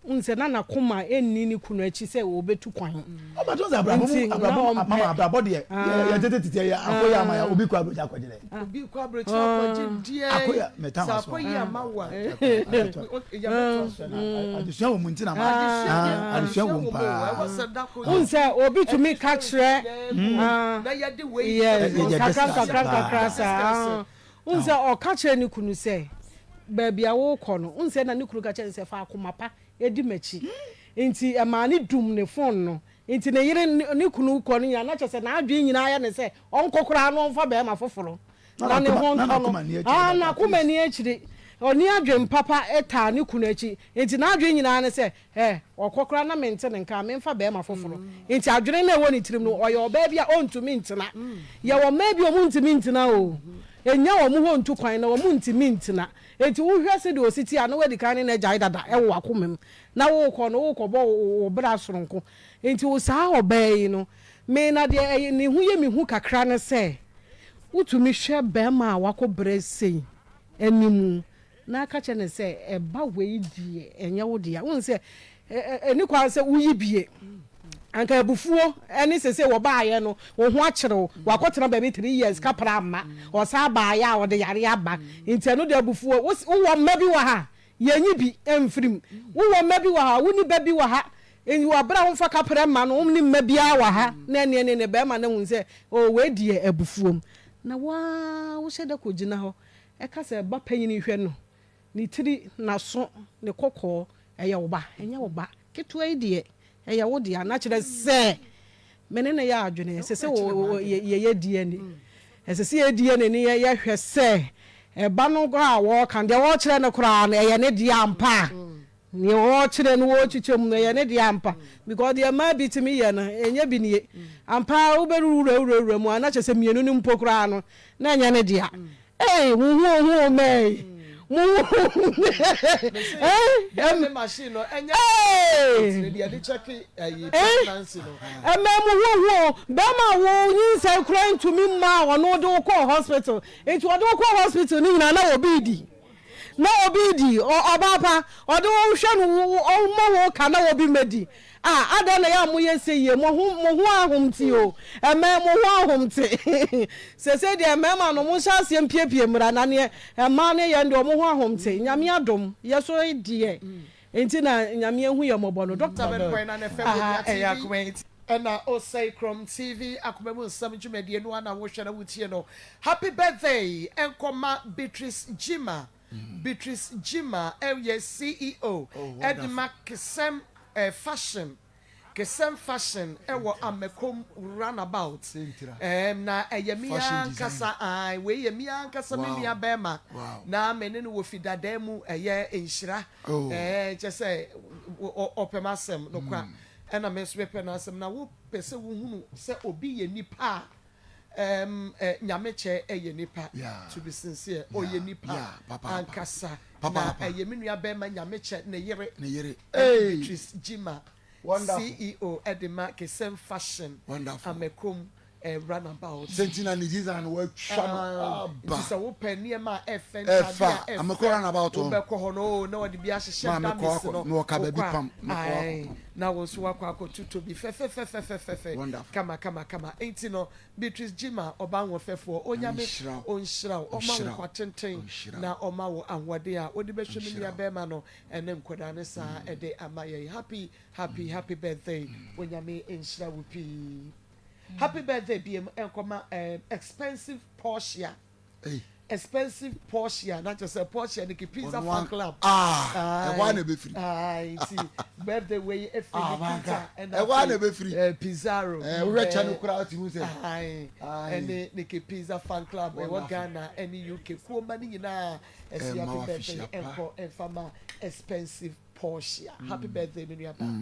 Speaker 6: Wohu sɛ na n'akoma nni ne kunu akyi sɛ ɔbɛtu kwan.
Speaker 5: Ɔbɛto sɛ abrabɔ mu abrabɔ mama abrabɔ deɛ yɛ tete tete yɛ akɔyɛ ama yɛ obi kɔ aburokyi akɔgye dɛ.
Speaker 2: Obi kɔ aburokyi akɔgye deɛ.
Speaker 5: Akɔyɛ mɛta
Speaker 2: ma so. Sɛ akɔyɛ ama wa.
Speaker 5: Adesua wɔ mu nti na ma adesua wɔ mu paa.
Speaker 6: Wohu sɛ obi tumi ka kyerɛ. Yes kakra nkakra nkakra saa. Wohu sɛ ɔka kyerɛɛ ne kunu sɛ, Baabi a worekɔ no, wohu sɛ na ne kunu ka kyerɛɛ no sɛ, Fa akoma pa di m'akyi. Enti ɛmaa no dum ne fon no. Enti ne yere ne kunu rekɔ no nyinaa, na kyerɛ sɛ n'adwene nyinaa yɛ no sɛ ɔnkɔ koraa na ɔmfa barima foforo na ne ho ntɔ no. Aa, n'akoma nni akyiri. Ɔnni adwene papa taa ne kunu akyi. Enti n'adwene nyinaa ne sɛ, Ɛ, ɔkɔ koraa na mente ne nka a, memfa barima foforo. Enti adwene no a ɛwɔ ne tirim no, ɔyɛ ɔbaa bi a ɔntumi ntena. Yɛwɔ mmaa bi a wɔntumi ntena o. Ɛnnya wɔn hɔ ntu kwan na wɔntumi ntena. Enti wohwɛ sɛdeɛ ɔsi te a, na woadi kan ne no agyae dada wɔ w'akoma mu. Na worekɔ no, worekɔbɔ wo bra soronko. Enti wo saa ɔbaa yi no, me na deɛ ɛyɛ ne ho yɛ me hu kakra ne sɛ, wotumi hwɛ barima a wakɔbrɛ sei anim na ka kyerɛ no sɛ, Ɛba wei deɛ, ɛnyɛ wo dea. Wohu sɛ ɛnni kwan sɛ woyi bie. Anka abufuo ne sese wɔbaeɛ no, wo ho akyere wo. Wakɔtena baabi three years, kapra amma. Ɔsan baeɛ a, ɔde yareɛ aba. Nti ɛno deɛ abufuo. Wowɔ mma bi wɔ ha? Yɛnyi bi mfiri mu. Wowɔ mma bi wɔ ha? Wonni ba bi wɔ ha? Nti wɔ berɛ a womfa kaprɛ mma no, wonni mma biara wɔ ha. Na ɛneɛ ne ne barima no ahunu sɛ, oh, wei deɛ abufuom. Na wo ara wohyɛ da kɔgyina hɔ Ɛka sɛ, Ba panyin hwɛ no, ne tiri, n'aso, ne kɔkɔɔ, ɛyɛ wo ba, ɛnyɛ wo ba. Ketewa yi deɛ, ɛyɛ wo dea. Na kyerɛ sɛ, me ne no yɛ adwene. Ɛsɛ sɛ yɛyɛ DNA. Ɛsɛ sɛ yɛyɛ DNA ne yɛhwɛ sɛ ɛba no a wɔreka no, deɛ wɔrekyerɛ no koraa no, ɛyɛ ne dea ampa a. Nea ɔrekyerɛ no wɔrekyekyɛ mu no ɛyɛ ne dea ampa because deɛ mmaa bi tumi yɛ no ɛnyɛ bi nie. Ampa ara wobɛwurawurawura mu a na kyerɛ sɛ mmienu no mpo koraa no na ɛnyɛ ne dea. Ei mo ho ohu o mmaa yi mo ho ohu
Speaker 2: ei
Speaker 6: Ei mmaa mo ho ohu o bɛrima a wo nyinsɛn koraa ntumi mma a ɔno de wo kɔɔ hospital nti ɔde wo kɔɔ hospital no nyinaa na obi redi. Na obi redi, ɔbaa pa, ɔde wo hwɛ no, ɔmmɔ wo ka na obi mmɛdi. Ah, adɛn na ɛyɛ a moyɛ sɛ yie? Mo ho, mo ho ahomte o. Ɛmɛ, mo ho ahomte. Seesei deɛ mmarima no, monhyɛ aseɛ mpiepie mmra, na neɛ mmaa no yɛ no deɛ, wɔn ho ahomte. Nyame adom, yɛ so deɛ, nti na Nyame ahu yɛn mmɔbɔ no. Doctor.
Speaker 2: 7.9 FM
Speaker 7: Aha
Speaker 2: Onua
Speaker 7: ɛyɛ
Speaker 2: TV
Speaker 7: akoma yi ti.
Speaker 2: Ɛna Osei Krom TV akoma mu nsɛm dwumadie no ara na wohwɛ na wotie no. Happy birthday nkɔma Beatrice Gyimah. Beatrice Gyimah yɛ CEO de ma Kesem Fashion, Kesem Fashion wɔ Amakom Runabout. Na ɛyɛ me ankasa, ae, wei yɛ me ankasa me nua bɛrima. Na me ne no wɔ fi dadaa mu, ɛyɛ nhyira. Kyɛ sɛ ɔpɛ m'asɛm nokwa. Ɛna me nso mepɛ n'asɛm. Na wopɛ sɛ wohunu sɛ obi yɛ nipa a, ɛɛm, ɛ, Nyame kyɛ yɛ nipa. To be sincere, ɔyɛ nipa ankasa. Na ɛyɛ me nua bɛɛma Nyame kyɛ ne yere, ɛne Beatrice Gyimah, CEO de ma Kesem Fashion, Amakom. eh, runabout.
Speaker 7: Sɛ nti na ne design no watwa no
Speaker 2: Ah,
Speaker 7: aba.
Speaker 2: nti sɛ wopɛ nneɛma a ɛfɛ,
Speaker 7: Ɛfa,
Speaker 2: ntadeɛ a
Speaker 7: amekɔ
Speaker 2: ɛfɛ,
Speaker 7: runabout hɔ.
Speaker 2: wobɛkɔ hɔ no, oh, na wɔde bi ahyehyɛ
Speaker 7: Maame kɔ
Speaker 2: damis
Speaker 7: akɔ,
Speaker 2: no,
Speaker 7: mewɔ ka baabi
Speaker 2: wokɔ a,
Speaker 7: pam, mekɔ akɔ
Speaker 2: ae,
Speaker 7: pam.
Speaker 2: na wo nso woakɔ akɔtotɔ bi fɛfɛfɛfɛfɛfɛ,
Speaker 7: Wonderful.
Speaker 2: kama kama kama. Nti no, Beatrice Gyimah, ɔbaa ahoɔfɛfoɔ,
Speaker 7: Nyame
Speaker 2: Onyame
Speaker 7: nhyira wo.
Speaker 2: ɔnhyira wo, ɔmma wo
Speaker 7: Ɔnhyira wo.
Speaker 2: nkwa tenten,
Speaker 7: Ɔnhyira
Speaker 2: na
Speaker 7: wo.
Speaker 2: ɔmma wo ahoɔden a wode bɛhwɛ me
Speaker 7: Ɔnhyira
Speaker 2: nua
Speaker 7: wo.
Speaker 2: bɛrima no ne nkwadaa no saa de ama yɛn. Happy, happy, happy birthday. Onyame nhyira wo pii. Happy birthday biem nkɔma eh, expensive Portia.
Speaker 7: Ei.
Speaker 2: Expensive Portia na kyerɛ sɛ Portia ne ki pizza
Speaker 7: Ɔno
Speaker 2: fan
Speaker 7: an
Speaker 2: club.
Speaker 7: ah, ɛhɔ ara na ɛbɛfiri.
Speaker 2: Aye, nti birthday wei efiri
Speaker 7: Ah,
Speaker 2: ne
Speaker 7: manka.
Speaker 2: Kita ɛna
Speaker 7: Ɛhɔ ara na
Speaker 2: afei
Speaker 7: ɛbɛfiri.
Speaker 2: eh, Pizarro.
Speaker 7: Eh, wohwɛ kyɛ no
Speaker 2: Eh,
Speaker 7: koraa wote hu sɛ.
Speaker 2: Aye,
Speaker 7: Aye.
Speaker 2: ɛne ne ki pizza fan club ɛwɔ
Speaker 7: Wonderful.
Speaker 2: Ghana ɛne UK kuoma ne nyinaa ɛsi
Speaker 7: Ɛma
Speaker 2: happy
Speaker 7: wo
Speaker 2: birthday
Speaker 7: afihyia pa.
Speaker 2: ɛnkɔ ɛnfa ma expensive Portia. Happy birthday me nua baa.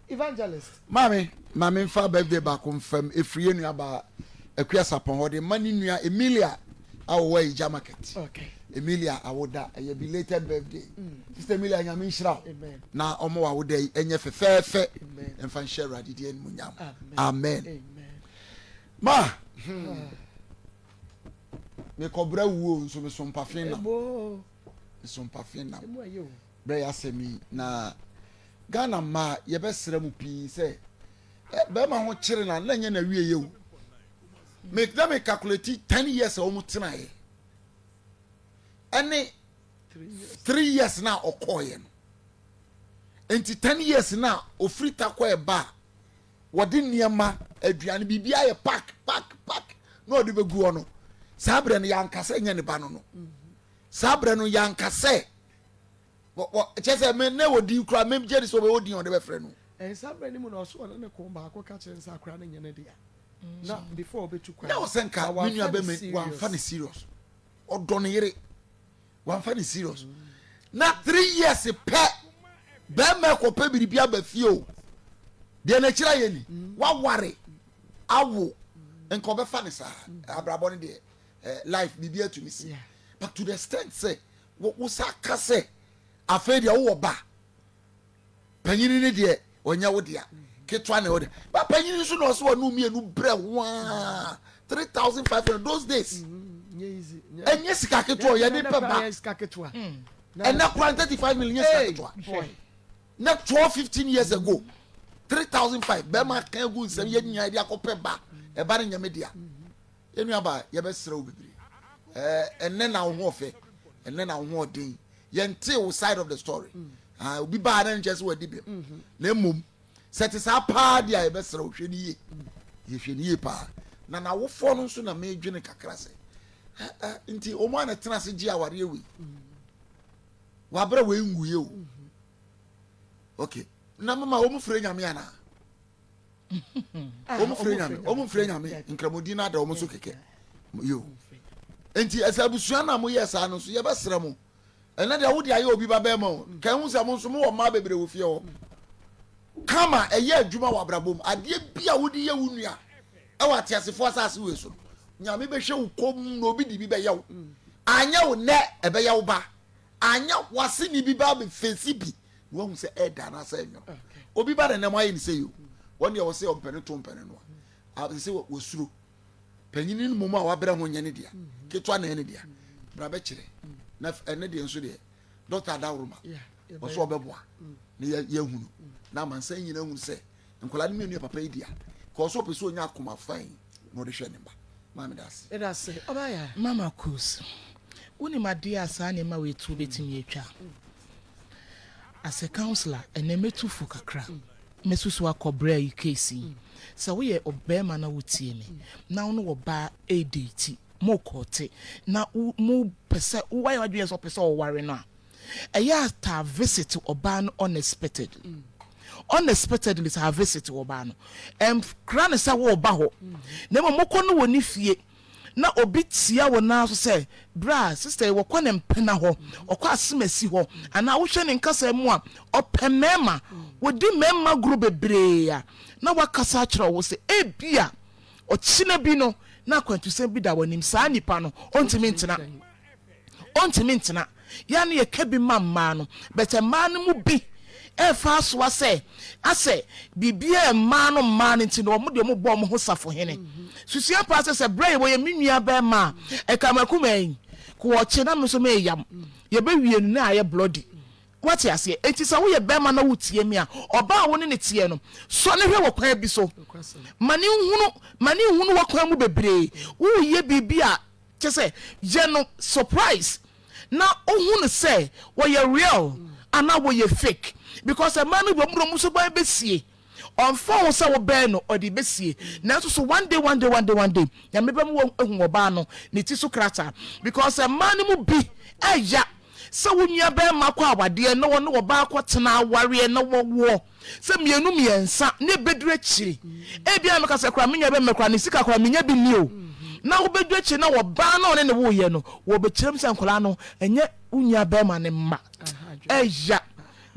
Speaker 2: Evangelist.
Speaker 7: Maame, ma me nfa birthday baako mfam efiri yɛn nua baa Akua Sapɔn hɔ de ma ne nua Emilia a ɔwɔ Ayigya market.
Speaker 2: Okay.
Speaker 7: Emilia awoda ɛyɛ belated birthday. Sister Emilia Nyame nhyira wo
Speaker 2: Amen.
Speaker 7: na ɔmo w'awoda yi ɛnyɛ fɛfɛɛfɛ
Speaker 2: Amen.
Speaker 7: ɛmfa nhyɛ Awurade di animuonyam.
Speaker 2: Amen.
Speaker 7: Amen.
Speaker 2: Amen.
Speaker 7: Ma, hmm. Mekɔbrɛ wuo nso meso mpafe nam.
Speaker 2: Ebo.
Speaker 7: Meso mpafe nam.
Speaker 2: Emu ayɛ o.
Speaker 7: Berɛ yɛ asɛm yi na Ghana mmaa yɛbɛsrɛ mo pii sɛ eh, bɛrima ho kyere na na nyɛ na wie yɛ o. Me na me calculate 10 years a wɔn tenaeɛ ɛne 3 years na ɔkɔɔyɛ no. Nti 10 years na ofiri takɔ ɛba a wɔde nneɛma aduane biribi ayɛ pack pack pack na ɔde bɛgu hɔ no saa berɛ no yɛanka sɛ nyɛ ne ba no no saa berɛ no yɛanka sɛ kyɛ sɛ me ne wɔ din koraa me gye di sɛ ɔbɛwɔ din a ɔde bɛfrɛ no.
Speaker 2: Ɛn saa berɛ no mu na ɔso ɔne ne ko baako ka kyerɛ no sɛ akora no nyɛ ne dea na before ɔbɛtu kwan
Speaker 7: na ɔsɛ nka
Speaker 2: na
Speaker 7: me nua
Speaker 2: wamfa ne
Speaker 7: bɛma wamfa ne
Speaker 2: serious.
Speaker 7: serious ɔdɔ ne yere wamfa ne serious na 3 years pɛ bɛrima ɛkɔpɛ biribi aba fie o deɛ n'akyiri ayɛ ni waware awo nka ɔbɛfa ne saa abrabɔ no deɛ eh, life biribi atumi si
Speaker 2: Yeah.
Speaker 7: but to the extent sɛ wo wo sa ka sɛ afei deɛ wowɔ ba panyini ne deɛ ɔnyɛ wo dea ketewa na ɛwɔ dea ba panyini nso na ɔsɛ wɔn mmienu brɛ waa 3,500 those days.
Speaker 2: Nyɛ easy. Nyɛ
Speaker 7: Ɛnyɛ sika ketewa yɛde
Speaker 2: nyɛ
Speaker 7: pɛ ba
Speaker 2: nyɛ sika ketewa.
Speaker 7: Ɛnɛ kora 35 million nyɛ sika
Speaker 2: Hey,
Speaker 7: ketewa
Speaker 2: boy.
Speaker 7: na 12 15 years ago 3,500 bɛrima kan gu nsɛm yɛ nyinaa de akɔpɛ ba ɛba ne nyame dea. Yɛn nua ba yɛbɛsrɛ wo bebree ɛɛ ɛnɛ na wo ho ɔfɛ ɛnɛ na wo ho ɔden yɛnte wo side of the story. Ah, obi baa na nkyɛn sɛ wadi bɛm na mmom sɛ te saa paa deɛ a yɛbɛsrɛ wo hwɛ ne yie yɛhwɛ ne yie paa na n'awofoɔ no nso na medwene kakra sɛ ɛ ɛ nti wɔn a na tena ase gye awareɛ wei wabrɛ wei nguyɛ o okay na mama wɔn fira Nyame anaa wɔn fira Nyame wɔn fira Nyame nkramodi na ada wɔn so kɛkɛ yo nti ɛsɛ abusua na mo yɛ saa no nso yɛbɛsrɛ mo ɛnɛ deɛ wode ayɛ obi ba bɛrima o ka ehu sɛ mo nso mo wɔ mmaa bebree wɔ fie hɔ kama ɛyɛ adwuma wɔ abrabɔ mu adeɛ bi a wode yɛ wo nua ɛwɔ ateasefoɔ asase wei so no Nyame bɛhwɛ wo kɔm na obi de bi bɛyɛ wo anyɛ wo nɛ ɛbɛyɛ wo ba anyɛ wase ni bi ba bɛfɛsi bi na wahu sɛ ɛda anaasɛ ɛnwono obi ba ne nam ayɛ ne sɛ yi o wɔn deɛ wɔsɛ ɔmpɛne to mpɛne no a sɛ wɔsuro panyini no mmom a wabrɛ ho nyɛ ne dea ketewa na ɛyɛ ne dea bra bɛkyerɛ na ɛne deɛ nso deɛ Dɔkta Adaworoma ɔsɛ ɔbɛboa na yɛhunu na amansan nyina hunu sɛ nkwadaa no mmienu yɛ papa yi dea ka ɔsɛ ɔpɛ sɛ ɔnya akoma fan na ɔde hwɛ ne mba. Maame da ase.
Speaker 2: Meda ase. Ɔbaa yɛ.
Speaker 8: Mama Kus, wonim adeɛ a saa nneɛma wei to bɛtumi atwa? As a counsellor, ɛnɛ mɛtu fo kakra. Mɛsusu akɔ berɛ yi case yi. Sɛ woyɛ ɔbarima na wotie me, na wo ne ɔbaa ɛredate, mokɔɔte, na wo mo pɛ sɛ, woayɛ w'adwene sɛ ɔpɛ sɛ ɔware no a, ɛyɛ a taa visit ɔbaa no unexpectedly. Unexpectedly taa visit ɔbaa no. Ɛnkra no sɛ woreba hɔ, na mmom mokɔ no wɔ ne fie na obi tia wo nan so sɛ, Bra, sister yi wɔkɔ ne mpena hɔ, ɔkɔ asemasi hɔ, anaa wohwɛ ne nkasa mu a, ɔpɛ mmarima, wɔdi mmarima goro bebree a, na wakasa akyerɛ wo sɛ ebia ɔkyena bi no na akwantusɛm bi da w'anim, saa nipa no ɔntumi ntena. Ɔntumi ntena. Yɛ a na yɛka bi ma mmaa no, but mmaa no mu bi Ɛrefa asoa sɛ asɛ biribiara mmaa no mmaa no nti no wɔn deɛ wɔn bɔ wɔn ho safohene. Susua paa sɛ sɛ berɛ a wɔyɛ me nua bɛrima a ɛka makuma yi ko ɔkye na me nso meyam yɛbɛwie no na ayɛ bloody. Wate aseɛ? Enti sɛ woyɛ bɛrima na wotie me a, ɔbaa a wo ne no teɛ no, sɔ no hwɛ wɔ kwan bi so. Ma no nhunu, ma no nhunu w'akwan mu bebree. Woreyɛ biribi a, kyerɛ sɛ, yɛ no surprise na ohu no sɛ wɔyɛ real anaa wɔyɛ fake. Because mmaa no bi wɔn de wɔn suban bɛsie. Ɔmfa ho sɛ wobɛn no, ɔde bɛsie. Nanso so one day, one day, one day, one day, Nyame bɛma wahu ɔbaa no ne ti so krataa. Because mmaa no mu bi ɛya sɛ wo nua bɛɛma kɔ awadeɛ na wɔne ɔbaa kɔ tena awareɛ na wɔwoɔ sɛ mienu miɛnsa na ɛbɛduru akyiri ebia na mɛka sɛ koraa me nua bɛɛma koraa ne sika koraa menya bi nni o na wobɛduru akyiri na ɔbaa na ɔne ne woeɛ no wɔbɛkyerɛ mu sɛ nkwadaa no ɛnyɛ wo nua bɛɛma ne mma ɛya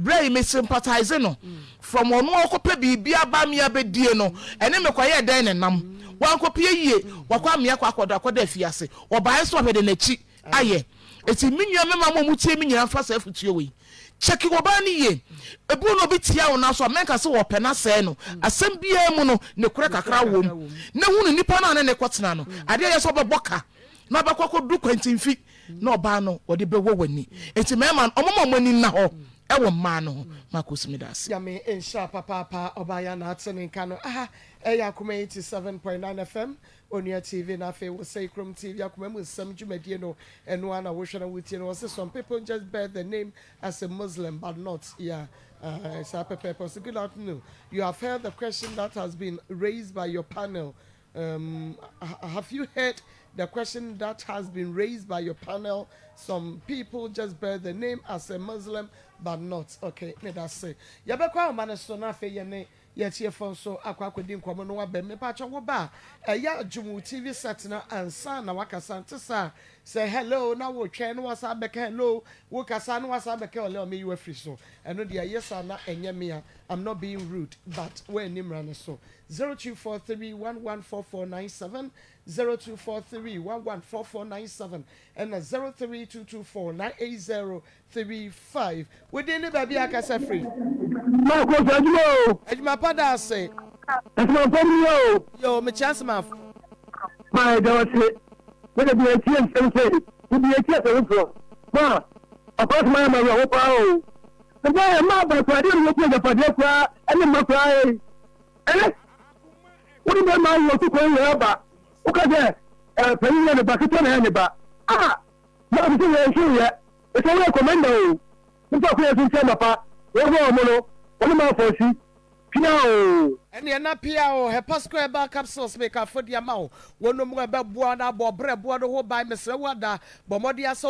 Speaker 8: berɛ yi me sympathize no from ɔno ɔkɔpɛ biribi aba me abɛdie no ɛne mekɔyɛ dɛn ne nam wankɔpie yie wakɔ amea kɔ akɔda akɔda afiase ɔbaeɛ nso ɔhwɛ de n'akyi ayɛ. Enti me nua mmarima mo a motie me nyinaa mfa saa afutuo wei. Kyɛke ɔbaa no yie. Ebi wɔ no obi tia wo nan so a, mɛnka sɛ wɔpɛ no asɛe no. Asɛm biara mu no, nokorɛ kakra wɔ mu. Na hunu nipa no a ne ne kɔtena no. Adeɛ a ɛyɛ sɛ ɔbɛbɔ ka na ɔbɛkɔ akɔduru kwantimfi na ɔbaa no wɔde bɛwɔ w'ani. Enti mmarima no, wɔmma wɔn ani nna hɔ wɔ mmaa no ho. Marcus meda ase.
Speaker 2: Nyame nhyira papaapa ɔbaa yi a na ate ne nka no aha ɛyɛ Akoma 87.9 FM Onua TV na afei Wosɛe Krom TV akoma mu nsɛm dwumadie no ɛno ara na wohwɛ na wotie no wɔse some people just bear the name as a Muslim but not yeah uh, saa pɛpɛɛpɛ ɔse good afternoon you have heard the question that has been raised by your panel um, have you heard the question that has been raised by your panel some people just bear the name as a Muslim but not okay meda se yɛbɛkɔ ahoma no so na afei yɛne Yɛ atiefo nso akɔ akɔdi nkɔmmɔ no waba mu. Mepakyɛ wo ba a, ɛyɛ a dwom wo TV set no ansa na wakasa. Nte saa. Sɛ hello na wotwɛn na wasan abɛka hello, wokasa na wasan abɛka hello a meyi wo afiri so. Ɛno deɛ ɛyɛ saa na ɛnyɛ me a, I'm not being rude but woanni mmara no so. 0243114497, 0243114497 ɛna 03224980 35. Wo din ne baabi a akasa firi?
Speaker 9: Marcos adwuma o.
Speaker 2: Adwuma pa da ase.
Speaker 9: Adwuma pa ni o.
Speaker 2: Yo, mekyia Nsemafo.
Speaker 9: Ma ɛda wase. Me de bi etie nsɛm sɛ, me bi etie asɛm foforɔ. Ma, papa asɛm ayɛ ma awerɛho paa o. Mma ɛmma abasadeɛ no wɔtu agyapadeɛ koraa ɛne mma koraa ei. Eh? Wode bɛma ayɛ otu kwan wei aba. Woka sɛ, eh, panyin yɛ ne ba, ketewa na ɛyɛ ne ba. Ah! Ma, me sɛ yɛn nso yɛ. Mesɛ woyɛ commander o Momfa akonya nso nkyerɛ mapa Wɔboa wɔn no wɔne m'afɔ si Pia o.
Speaker 2: Ɛneɛ na pia o Hepasco Herbal Capsules meka afɔdi ama wo Wonom a ɛbɛboa na abɔ ɔbrɛboɔ no ho ban Mesrɛ wo ada bɔ mmɔden ara sɛ.